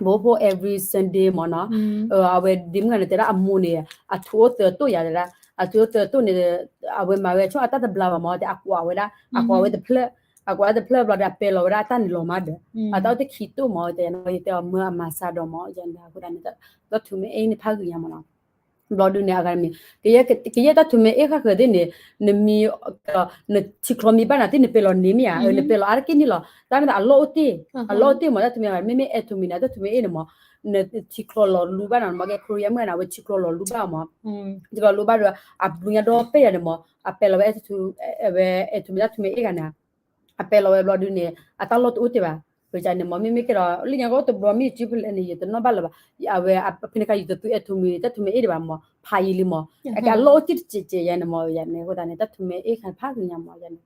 ပအိၣ်ဖှိၣ် every Sunday မးနီၤ အဝဲဒ့မုၣ်ဂၤန့ၣ် တဲဒၣ်အမိၢ်န့ၣ် အထူအိၣ်သၢတိၣ်ယၤတဲဒၣ် အထူအိၣ်သၢတိၣ်န့ၣ် အဝဲမၤဝဲဆိအတၢ်တဘျါဘၣ်မး တဲအကွၢ်ဝဲဒၣ် အကွၢ်ဝဲတဖျၢၣ် အကွၢ်ဝဲတဖျၢၣ်ဘျီဒီး အပဲာ်လီၤဝဲဒၣ်အတၢ်န့ၣ်လီၤမၢ်ဒီး အတၢ်အိၣ်တခံတိၣ်မး တဲ ယတဲအီၤမၢအမၤစၢ်ဒီးမး ယတဲအဃိသတးန့ၣ် တၢ်ထူမံၤအ့ၣ်န့ၣ်ဖးဂ့ၤညါမးနီၤ ဘျီဒုးန့ၣ် အဂၤတမံၤ ကယဲၢ်တၢ်ထူမံၤအ့ၣ်ဃၣ်ဃၢၤသ့ၣ်န့ၣ် နမံၤ နထံချီမံၤဘၣ်နၤသ့ၣ် နပဲာ်လီၤန့ၢ်မ့ၢ်ဧါ နပဲာ်လီၤအါတက့ၢ်န့ၣ်လီၤ တၢ်မ့ၢ်သးအလီၢ်အိၣ်တ့ၢ် အလီၢ်အိၣ်တ့ၢ်မး တၢ်ထူမံၤ မ့မ့ၢ်အဲထူမံၤန့ၣ် တၢ်ထူမံၤအ့ၣ်န့ၣ်မး နထံချီလီၤလူဘၣ်နၤ မ့ၢ်ကဲ Korea မ့ၢ်န့ၣ် အဝဲထံချီလီၤလူဘၣ်မး ထံချီလီၤလူဘၣ်ဒီး အဘျုးညါဒီးပဲာ်ယၤန့ၣ်မး အပဲာ်လီၤဝဲ အဲထူမံၤ တၢ်ထူမံၤအ့ၣ်ဂၤန့ၣ် အပဲာ်လီၤဝဲဘျီဒုးန့ၣ် အတၢ်လီၢ်တအိၣ်တ့ၢ်ဘၣ် ပကန့ၣ်မး မ့မ့ၢ်ကဲဒီး လၢညါကီတဘျီမ့ၢ်စုဖဲလဲၣ်န့ၣ် ယတနီၣ်ဘၣ်လၢၤဘၣ် အဝဲဖဲန့ၣ်ခါ ယတသူအဲထူမံၤ တၢ်ထူမံၤအ့ၣ်ဒံးဘၣ်မး ဖးယံာ်လံမး အကဲအလီၢ်အိၣ်တ့ၢ်တစဲးစဲးယၤန့ၣ်မး ယၤန့ၣ် အဃိသတးန့ၣ် တၢ်ထူမံၤအ့ၣ်ခါဖးဂ့ၤညါမး ယၤန့ၣ်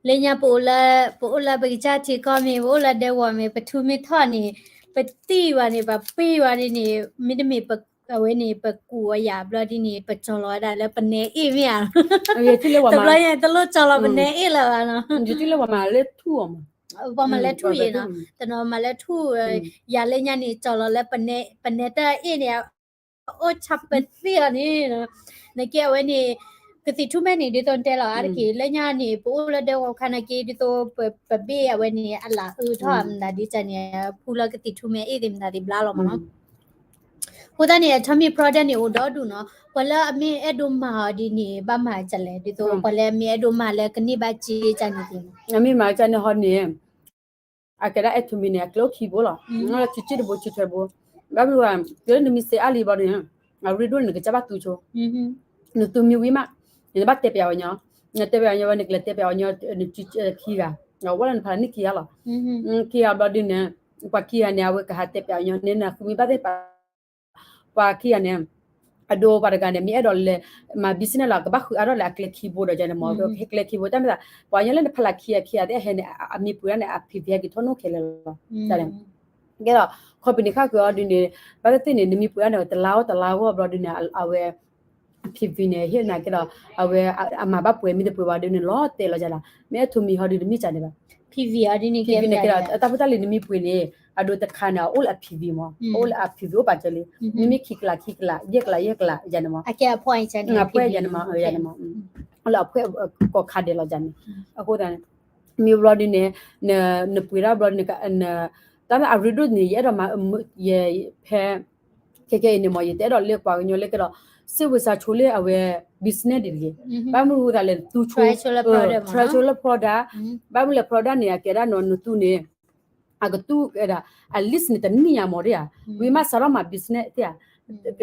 လၢညါပအိၣ်လၢ ပအိၣ်လၢပကစၢ်ထံကီၢ်မ့ၢ် ပအိၣ်လၢဒဲကဝီၤမ့ၢ် ပထူမ့ၢ်ထီၣ်န့ၣ် ပတံၢ်ဝဲန့ၣ် ပပ့ၢ်ဝဲန့ၣ်န့ၣ် မ့တမ့ၢ် အဝဲန့ၣ် ပကူးဝဲယၤဘျီဒ်န့ၣ် ပကၠီလီၤဝဲဒၣ်လၢပနဲအ့ၣ်မ့ၢ်ဧါ တဘျီညါတလိၣ်ကၠီလီၤပနဲအ့ၣ်လၢၤဘၣ်နီၤ ပှၤမၤလဲၤထူၣ်အီၤမး ပှၤမၤလဲၤထူၣ်ယဲနီၤ တနီၤမၤလဲၤထူၣ် ယၤလၢညါန့ၣ် ကၠီလီၤလၢပနဲတၢ်အ့ၣ်န့ၣ် အိၣ်ဆၣ်ပသ့ၣ်အီၤန့ၣ် နကဲအဝဲန့ၣ် ကသံၣ်ထူၣ်မဲန့ၣ် ဒ်သိးတဲလီၤအါတက့ၢ် လၢညါန့ၣ် ပအိၣ်လၢဒဲကဝီၤခါနာ်က့ ဒ်သိးပဘ့ၣ်အဝဲန့ၣ် အလၢအအုးထီၣ်မတၤဒ်န့ၣ် ဖူလၢကသံၣ်ထူၣ်မဲအ့ၣ်သ့ၣ်မတၤသ့ၣ်ဘျါလီၤမးနီၤ အဃိသတးန့ၣ် အထီမ့ၢ် product န့ၣ် အိၣ်ဒီဒူၣ်နီၤ ပှၤလၢအမ့ၢ်အဲၣ်ဒိးမၤအီၤဒ်န့ၣ် ဘၣ်မၤဒ်လဲၣ် ဒ်သိးပှၤလၢအမ့ၢ်အဲၣ်ဒိးမၤလၢကန့ၢ်ဘၣ်စ့ကန့ၣ်သ့ၣ် အမ့ၢ်မၤကန့ၣ်ဟီန့ၣ် အကဲဒၣ်အဲၣ်ထူမံန့ၣ် အကျဲအိၣ်ခံဘိလီၤ. ဆံးဆံးတဘိ ဆံးဆံးတဘိ, ဘၣ်မနုၤဝဲ တုၤလၢနမ့ၢ်စဲးအါလံဘျီဒီး အရ့ဒိၣ်န့ၣ် နကစၢ်ဘၣ်သူဆိ, နသူမံဝံၤမး, နဘၣ်တဲပၠးအီၤညီ, နတဲပၠးအီၤညီဝဲ နကလဲၤတဲပၠးအီၤညီ ခံဂၤ, ဝဲလၢနဖးလၢနခံဂၤလီၤ. ခံဂၤဘျီဒုးန့ၣ် ပှၤခံဂၤန့ၣ် အဝဲကဟးတဲပၠးအီၤညီန့ၣ် နဃုမံဘၣ်သ့ၣ်ပာ် ပှၤခံဂၤန့ၣ် အဒိပှၤတဂၤန့ၣ် မ့ၢ်အဲၣ်ဒိးလဲၤမၤ business လီၤ ကဘၣ်ဃုအါထီၣ်လၢအကျဲခံဘိဒီးန့ၣ်မ့ၢ် ဟဲကျဲခံဘိ တၢ်မ့ၢ်သး ပှၤညီလၢနဖးလၢခံဂၤခံဂၤသ့ၣ် အဟဲန့ၣ် အမံၤပှ့ၤဒၣ်န့ၣ် အဖံးဖံးဟဲက့ၤထီၣ်နီၣ်ခဲလၢာ်လီၤ. ကဲဒီး company ခါဃုာ်အီၤဒုးန့ၣ် ဘၣ်သ့ၣ်သ့ၣ်န့ၣ် နမံၤပှ့ၤဒၣ်န့ၣ် တလါအိၣ်တလါဂီၢ်ဘျီဒုးန့ၣ် အဝဲ ဖံးဖံးန့ၣ် ဟ့ၣ်နၤကဲဒီး အဝဲ အမၤဘၣ်ပှဲၤမ့ၢ်တပှဲၤဘၣ်ဒုးန့ၣ် လီၤတဲာ်လီၤယၤလီၤ. မ့ၢ်အဲၣ်ထူမံဟီဒုး တမ့ၢ်ကန့ၣ်ဘၣ်. ဖံးဖံးအီၤဒုးန့ၣ် ကဲဒီး တၢ်ဖိတၢ်လံၤနမံၤပှ့ၤန့ၣ် အဒိတခါန့ၣ် အအိၣ်လၢအဖံးဖံးမ့ၢ် အအိၣ်လၢအဖံးဖံးအိၣ်ပာ်စၢၤလံ. မ့မ့ၢ်ခံကလးခံကလး ယဲၢ်ကလးယဲၢ်ကလးယၤန့ၣ်မ့ၢ် အကဲအဖှဲၣ်ယၤန့ၣ် အဖှဲၣ်ယၤန့ၣ်မ့ၢ် အလၢအဖှဲၣ်ကိးခါဒဲးလီၤယၤန့ၣ်. အဃိသတးန့ၣ် မ့ၢ်ဘျီဒုးန့ၣ် နပှ့ၤဒၣ်ဘျီဒုးန့ၣ် တၢ်လၢအရ့ဒိၣ်န့ၣ် ယအဲၣ်ဒိးမၤ ယဖဲ ခဲကဲအံၤန့ၣ်မ့ၢ် ယတအဲၣ်ဒိးလၢပှၤကညီလၢကဲဒီး စ့ဝဲစါဆိလၢအဝဲ business ဒ်တဂ့ၤ. ဘၣ်မနုၤအဃိသတးလဲၣ် သူဆိ try ဆိလၢ product ဘၣ်မနုၤလဲၣ် product န့ၣ် အကဲဒၣ်နီၤ နသူန့ၣ် အကသူ at least န့ၣ် တနံၣ်ညါမ့ၢ်ဒ်ဧါ. ဝံၤမ့ၢ်စးထီၣ်မၤ business သ့ဧါ.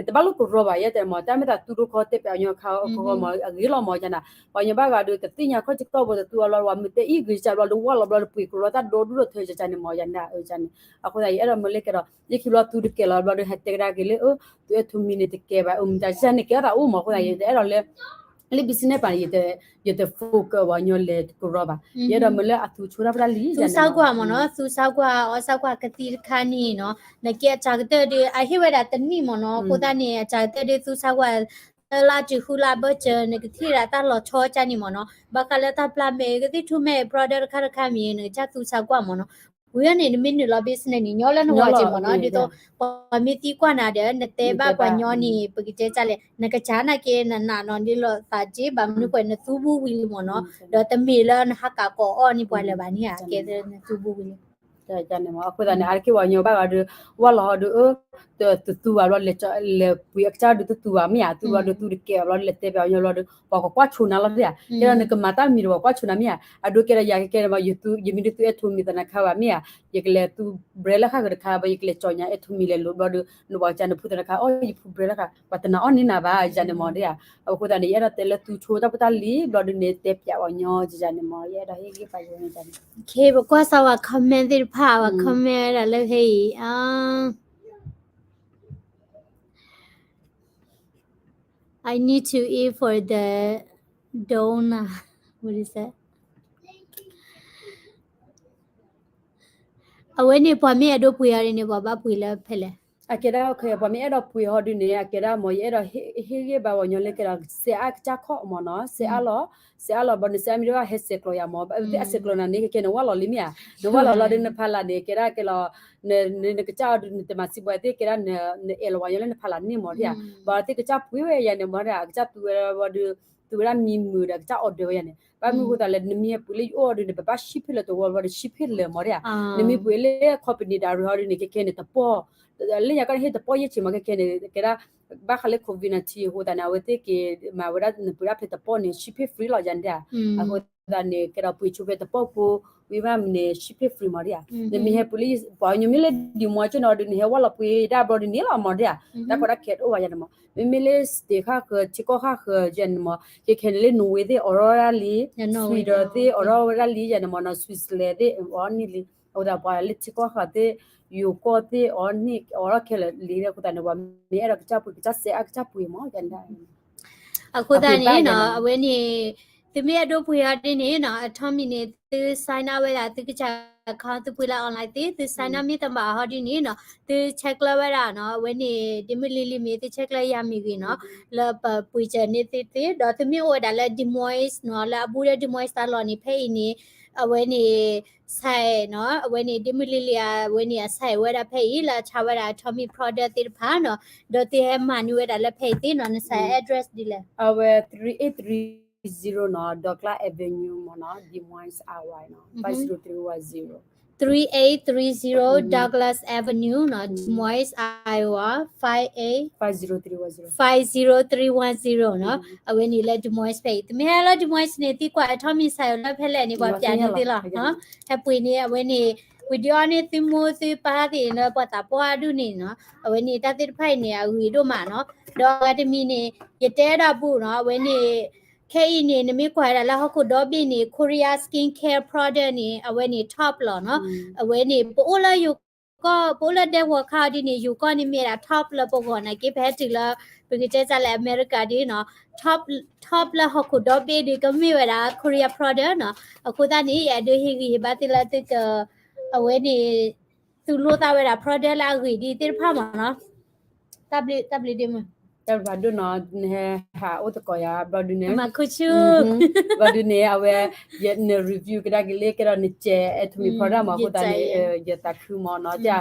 တဘၣ်လိၣ်ကရီဘၣ် ယဲတဲမ့ၢ် တၢ်မ့ၢ်သးသူဒိခီတဲပၠးညီခါခီမ့ၢ် အဂ့ၤလီၤမ့ၢ်ယၤန့ၣ် ပှၤညီဘၣ်ဂၤဒီး တသ့ၣ်ညါခီၣ်ဆၢကတီၢ်ဘိ တသူအလီၢ်ဝဲ မ့ၢ်တဲအံၤဂ့ၤစၢ်ဘျီဒီး ဝၢ်လီၤဘျီဒီး ပှ့ၤကရီတၢ်ဒိဒိၣ်ထီၣ်ထဲယၤန့ၣ်မ့ၢ် ယၤန့ၣ် ယၤန့ၣ် အဃိသတး ယအဲၣ်ဒိးမ့ၢ်လၢကဲဒီး ယခံဘျီသူတကဲလီၤဘျီဒီး ဟဲတဲကဒါက့ၤလၢ အၢ သူအဲၣ်ထူမံန့ၣ်တကဲဘၣ် အမ့ၢ်တၢ်ယၤန့ၣ် ကဲအသးအိၣ်မ့ၢ် အဃိသတး ယတအဲၣ်ဒိးလၢ လၢ business ပၤန့ၣ် ယတ focus ဝဲညီလဲၤကရီဘၣ် ယအဲၣ်ဒိးမ့ၢ်လၢအသူဆိတၢ်ဖိတၢ်လံၤ သူစါကွၢ်မ့ၢ်နီၤ သူစါကွၢ် အီၣ်စါကွၢ်ကသံတခါန့ၣ်နီၤ နကဲအစှၤကတၢၢ်ဒီး အဟ့ၣ်ဝဲဒၣ်တနံၣ်မ့ၢ်နီၤ အဃိသတးန့ၣ် အစှၤကတၢၢ်ဒီးသူစါကွၢ် တလါတုၤဃုလါဘၢၣ်စၢၤ နကထံၣ်ဒၣ်တၢ်လီၤဆီကန့ၣ်မ့ၢ်နီၤ ဘၣ်ဃးလၢတၢ်ပျၢ်မဲာ်ကသံၣ်ထူမဲာ် product တခါတခါမ့ၢ် နကစၢ်သူစါကွၢ်မ့ၢ်နီၤ ဝံၤန့ၣ် နမ့ၢ်နုာ်လီၤ business န့ၣ် ညီလၢနဝၤက့ၤမ့ၢ်နီၤ ဒ်သိး ပှၤမ့ၢ်သံကွၢ်နၤဒီး နတဲဘၣ်ပှၤညီန့ၣ် ပကတဲကၢ်လဲၣ် နကစၢ်နာ်က့ နနာ်နီၤ ဒ်လိာ်သးက့ ဘၣ်မနုၤဃိ နသူဘူးဝံၤလံမ့ၢ်နီၤ ဒီးတမ့ၢ်လၢနဟးကးကိးအီၣ်န့ၢ်ပှၤလၢၤဘၣ်န့ၣ်ဧါ ကဲသနသူဘူးဝံၤလံ အဃိသတးန့ၣ် အါတက့ၢ်ပှၤညီဘၣ်ဂၤဒီး ဝၢ်လီၤဟီဒီး အၢ တသူဘၣ်ဘျီ လဲၤပှ့ၤအကစၢ်ဒီးတသူဘၣ်မ့ၢ်ဧါ သူဘျီဒီးသူတကဲဘၣ်ဘျီ လဲၤတဲပၠးပှၤညီဘျီဒီး ပှၤကကွၢ်ဆိနၤလီၤဧါ ကဲဒီးနကမၤတၢ်မံၤဒီးပှၤကွၢ်ဆိနၤမ့ၢ်ဧါ အဒိကဲဒီးယၤကဲဒီး ယမ့ၢ်ဒုးသူအဲၣ်ထူမံသနခါဘၣ်မ့ၢ်ဧါ ယကလဲၤသူ brand လၢဃၣ်ဃၢၤတခါဘၣ် ယကလဲၤကၠီညါအဲၣ်ထူမံလဲၤလိာ်ဘျီဒီး နပှၤကစၢ်နဖုသနခါ အီၣ်ယဖု brand လၢဃၣ် ပှၤတနာ်အီၣ်န့ၢ်နၤဘၣ် ယၤန့ၣ်မ့ၢ်ဒ်ဧါ အဃိသတးန့ၣ် ယအဲၣ်ဒိးတဲလၢသူဆိတၢ်ဖိတၢ်လံၤဘျီဒုးန့ၣ် တဲပၠးပှၤညီယၤန့ၣ်မ့ၢ် ယအဲၣ်ဒိးဟ့ၣ်ဂံၢ်ပာ်ယၤန့ၣ် ပကွၢ်စၢ်ဝဲ comment သ့ၣ်တဖၣ် ဝဲ comment ဝဲဒၣ်လၢဖဲအံၤ I need to eat for the donut. What is that? အဝဲန့ၣ်ပှၤမ့ၢ်အဲၣ်ဒိးပှ့ၤအီၤဒ်န့ၣ် ပှၤဘၣ်ပှ့ၤလၢဖဲလဲၣ်. အကဲဒၣ် ပှၤမ့ၢ်အဲၣ်ဒိးပှ့ၤဟီဒုးန့ၣ် အကဲဒၣ်မ့ၢ် ယအဲၣ်ဒိးဟ့ၣ်ဂံၢ်ဘါပှၤညီလၢကဲဒီး စဲးအါကစၢ်ခီၣ်မ့ၢ်နီၤ စဲးအါလီၤ စဲးအါလီၤဘျီ နစဲးအါမ့ၢ်ဒ်ဘၣ်ဟဲစဲးကျိးယၤမ့ၢ် အသ့ၣ်အစဲးကျိးနၤန့ၣ် ကဲကဲနဝၢ်လီၤလံမ့ၢ်ဧါ နဝၢ်လီၤလီၤဒီးနဖးလၢ်န့ၣ် ကဲဒၣ်ကဲလီၤ နကစၢ်အီၤဒုး နတမၤစံးပှၤသ့ၣ်ကဲဒၣ် နအဲၣ်လီၤပှၤညီလၢနဖးလၢ်န့ၣ်မ့ၢ်ဒ်ဧါ ပှၤသ့ၣ်ကစၢ်ပှ့ၤဝဲယၤန့ၣ်မ့ၢ်ဒ်ဧါ အကစၢ်သူဝဲဒၣ်ဘျီဒီး သူဝဲဒၣ်မံမုာ်ဒီး အကစၢ် order ဝဲယၤန့ၣ် ဘၣ်မနုၤအဃိသတးလဲၣ် နမ့ၢ်ဟဲပှ့ၤလၢယအိၣ်အီၤဒုးန့ၣ် ပဘၣ် ship ဖဲလၢာ်တဝီဘျီဒီး ship ဖဲလၢာ်မ့ၢ်ဒ်ဧါ နမ့ၢ်ပှ့ၤလၢ company direct ဟီဒုးန့ၣ် ခဲခဲန့ၣ် တပီၢ် လၢညါကီၢ်န့ၣ် ဟ့ၣ်တပီၢ်ယဲၢ်ဆံးမ့ၢ် ခဲခဲန့ၣ် ကဲဒၣ် ဘၣ်ဃးလၢ COVID nineteen အဃိသတးန့ၣ် အဝဲသ့ၣ်က့ၤ မၤဝဲဒၣ် နပှ့ၤဒၣ်ဖဲတပီၢ်န့ၣ် ship ဖဲ free လီၤယၤန့ၣ်ဒ်ဧါ အဃိသတးန့ၣ် ကဲဒီးပှ့ၤဆိဖဲတပီၢ်ဖိ ဝံၤဘၣ်မနုၤန့ၣ် ship ဖဲ free မ့ၢ်ဒ်ဧါ နမ့ၢ်ဟဲပှ့ၤလၢ ပှၤကညီမ့ၢ်လၢ Des Moines ကၠိနီၤဒုး နဟဲဝၢ်လီၤပှ့ၤဒၣ်ဘျီဒုးန့ၣ်လီၤမ့ၢ်ဒ်ဧါ တၢ်ကီတၢ်ခဲတအိၣ်ဘၣ်ယၤန့ၣ်မ့ၢ် မ့မ့ၢ်လၢ state ဃၣ်ဃၢၤ ထံကီၢ်ဃၣ်ဃၢၤယၤန့ၣ်မ့ၢ် ခဲခဲန့ၣ်လၢ Norway သ့ၣ် အိးထီၣ်ဝဲဒၣ်လံ Sweden သ့ၣ် အိးထီၣ်ဝဲဒၣ်လံယၤန့ၣ်မ့ၢ်နီၤ Switzerland သ့ၣ် အိးန့ၢ်လံ အဃိသတးပှၤလၢထံကီၢ်ဃၢၤသ့ၣ် ယိၤကီၢ်သ့ၣ် အိးန့ၢ် အိးထီၣ်ခဲလၢာ်လံအဃိသတးန့ၣ် ပှၤမ့ၢ်အဲၣ်ဒိးကစၢ်ပှ့ၤ ကစၢ်စဲးအါကစၢ်ပှ့ၤမ့ၢ်ယၤန့ၣ် အဃိသတးန့ၣ်နီၤ အဝဲန့ၣ် သုမ့ၢ်အဲၣ်ဒိးပှ့ၤဟီဒ်န့ၣ်နီၤ အထီမံၤန့ၣ် သု sign up ဝဲဒၣ် သုကစၢ် account သုပှ့ၤလၢ online သ့ သု sign up မ့ၢ်တဘၣ်ဟီဒ်န့ၣ်နီၤ သု check လၢဝဲဒၣ်နီၤ အဝဲန့ၣ် ဒ့မုၢ်လံလံမ့ၢ် သု check လၢယၤမ့ၢ်ဂ့ၤနီၤ လၢပပှ့ၤစၢၤန့ၢ်သုသ့ ဒီးသုမ့ၢ်အိၣ်ဝဲဒၣ်လၢ Des Moines နီၤ လၢအဘူးဒီး Des Moines တၢ်လီၢ်န့ၣ် ဖဲအံၤန့ၣ် အဝဲန့ၣ် site နီၤ အဝဲန့ၣ် ဒ့မုၢ်လံလံ အဝဲန့ၣ် အ site ဝဲဒၣ်ဖဲအံၤ လၢအဆါဝဲဒၣ် Atomy product သ့ၣ်တဖၣ်နီၤ ဒီးသုဟဲမၤန့ၢ်ဝဲဒၣ်လၢဖဲအံၤသ့နီၤ န site address ဒ်လဲၣ် အဝဲ three eight three zero နီၤ Douglas Avenue မ့ၢ်နီၤ Des Moines Iowa နီၤ five zero three one zero three eight three zero Douglas Avenue နီၤ Des Moines Iowa five eight five zero three one zero နီၤ အဝဲန့ၣ်လၢ Des Moines ဖဲအံၤ သုမ့ၢ်ဟဲလၢ Des Moines န့ၣ် သံကွၢ် Atomy site လၢဖဲလဲၣ်န့ၣ် ပှၤပျးန့ၢ်သုလီၤ ဟဲပှ့ၤန့ၢ် အဝဲန့ၣ် ဝံၤဒီးအီၤန့ၣ် သုမိၢ်သုပၢ်သ့ၣ်လၢပှၤသးပှၢ်ဒူၣ်န့ၣ်နီၤ, အဝဲန့ၣ်တၢ်သ့ၣ်တဖၣ်အံၤန့ၣ် အဂ့ၤဒိၣ်မးနီၤ. ဒီးအဂၤတမံၤန့ၣ် ယတဲဒၣ်ပူၤနီၤ, အဝဲန့ၣ် ခဲအံၤန့ၣ် နမ့ၢ်ကွၢ်ဝဲဒၣ်လၢဟီၣ်ခိၣ်ဒီဘ့ၣ်န့ၣ် Korea skincare product န့ၣ် အဝဲန့ၣ် top လီၤနီၤ. အဝဲန့ၣ် ပအိၣ်လၢယိၤကီၢ် ပအိၣ်လၢဒဲကဝီၤခါအီၤဒ်န့ၣ် ယိၤကီၢ်န့ၣ်မ့ၢ်ဝဲဒၣ် top လၢပဂီၢ်နာ်က့ ပဟဲတုၤလၢ ပကတဲစ့ၢ်လၢအမဲရကၤဒ်နီၤ, top top လၢဟီၣ်ခိၣ်ဒီဘ့ၣ်ဒ်ကမ့ၢ်ဝဲဒၣ် Korea product နီၤ. အဃိသတးန့ၣ် ယအဲၣ်ဒိးဟ့ၣ်ဂံၢ်ဟ့ၣ်ဘါသုလၢသုက အဝဲန့ၣ် သူၣ်လိသးဝဲဒၣ် product လၢအဂ့ၤဒ်သ့ၣ်တဖၣ်မးနီၤ. တၢ်ဘျုး တၢ်ဘျုးဒိၣ်မး တၢ်ဘျုးဒိၣ်နီၤ, နဟဲဟးအိၣ်သကိးယၤဘျီဒုန့ၣ် မၤခူၣ်ဆူၣ် ဘျီဒုန့ၣ် အဝဲ န review ကဒါက့ၤလၢ ကဲဒီးနစဲး Atomy product မး အဃိသတးန့ၣ် ယသးခုမးနီၤ,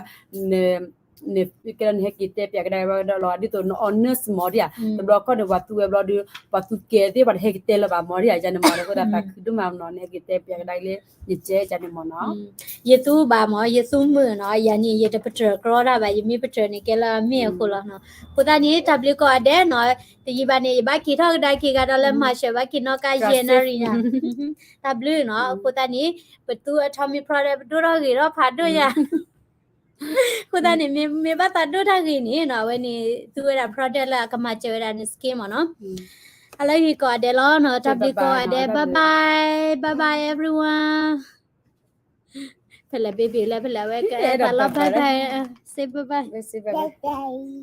ကဲဒီး နဟဲက့ၤတဲပၠးကဒါက့ၤဘျီဒီးလီၤ ဒ်သိးန honest မးဒ်ဧါ, တဘျီခီန့ၣ် ပှၤသူဝဲဘျီဒု ပှၤသူကဲၤသ့ၣ် ပှၤတဟဲက့ၤတဲလၢၤဘၣ်မးဒ်ဧါ, ယၤန့ၣ်မး အဃိသတးသးခုဒိၣ်မးနီၤ, နဟဲက့ၤတဲပၠးကဒါက့ၤလၢ နစဲး ယၤန့ၣ်မးနီၤ. ယသူဘၣ်မး ယသူမုာ်နီၤ, ယၤန့ၣ် ယတပတြၢၤကြီတၢ်ဘၣ်, ယမ့ၢ်ပတြၢၤန့ၣ် ကဲလၢအမ့ၢ်အဃိလီၤနီၤ. အဃိသတးန့ၣ် တၢ်ဘျုးကိးဂၤဒဲးနီၤ, တယံာ်ဘၣ်န့ၣ် ယဘၣ်က့ၤထီၣ်ကဒါက့ၤဂၤဒီးလၢ Marshall ဘၣ်က့ၤနီၣ်ကါယဲၢ်နၣ်ရံၣ်ယၤ, တၢ်ဘျုးနီၤ. အဃိသတးန့ၣ် ပသူ Atomy product ပဒိၣ်ထီၣ်ဂ့ၤထီၣ်ဖးဒိၣ်ယၤ အဃိသတးန့ၣ် မ့ၢ် မ့ၢ်ဘၣ်သးဒိၣ်တၢ်ဂ့ၤန့ၣ်နီၤ, အဝဲန့ၣ် သူဝဲဒၣ် product လၢအကမၤစၢၤဝဲဒၣ်န skin မးနီၤ. အလၢဂ့ၤကိးဂၤဒဲးလီၤနီၤ, တၢ်ဘျုးကိးဂၤဒဲး, bye bye, bye bye everyone. ဖဲလဲၣ် baby လဲၣ် ဖဲလဲၣ် အဝဲကအဲၣ်သးလီၤ bye bye, say bye bye, say bye bye.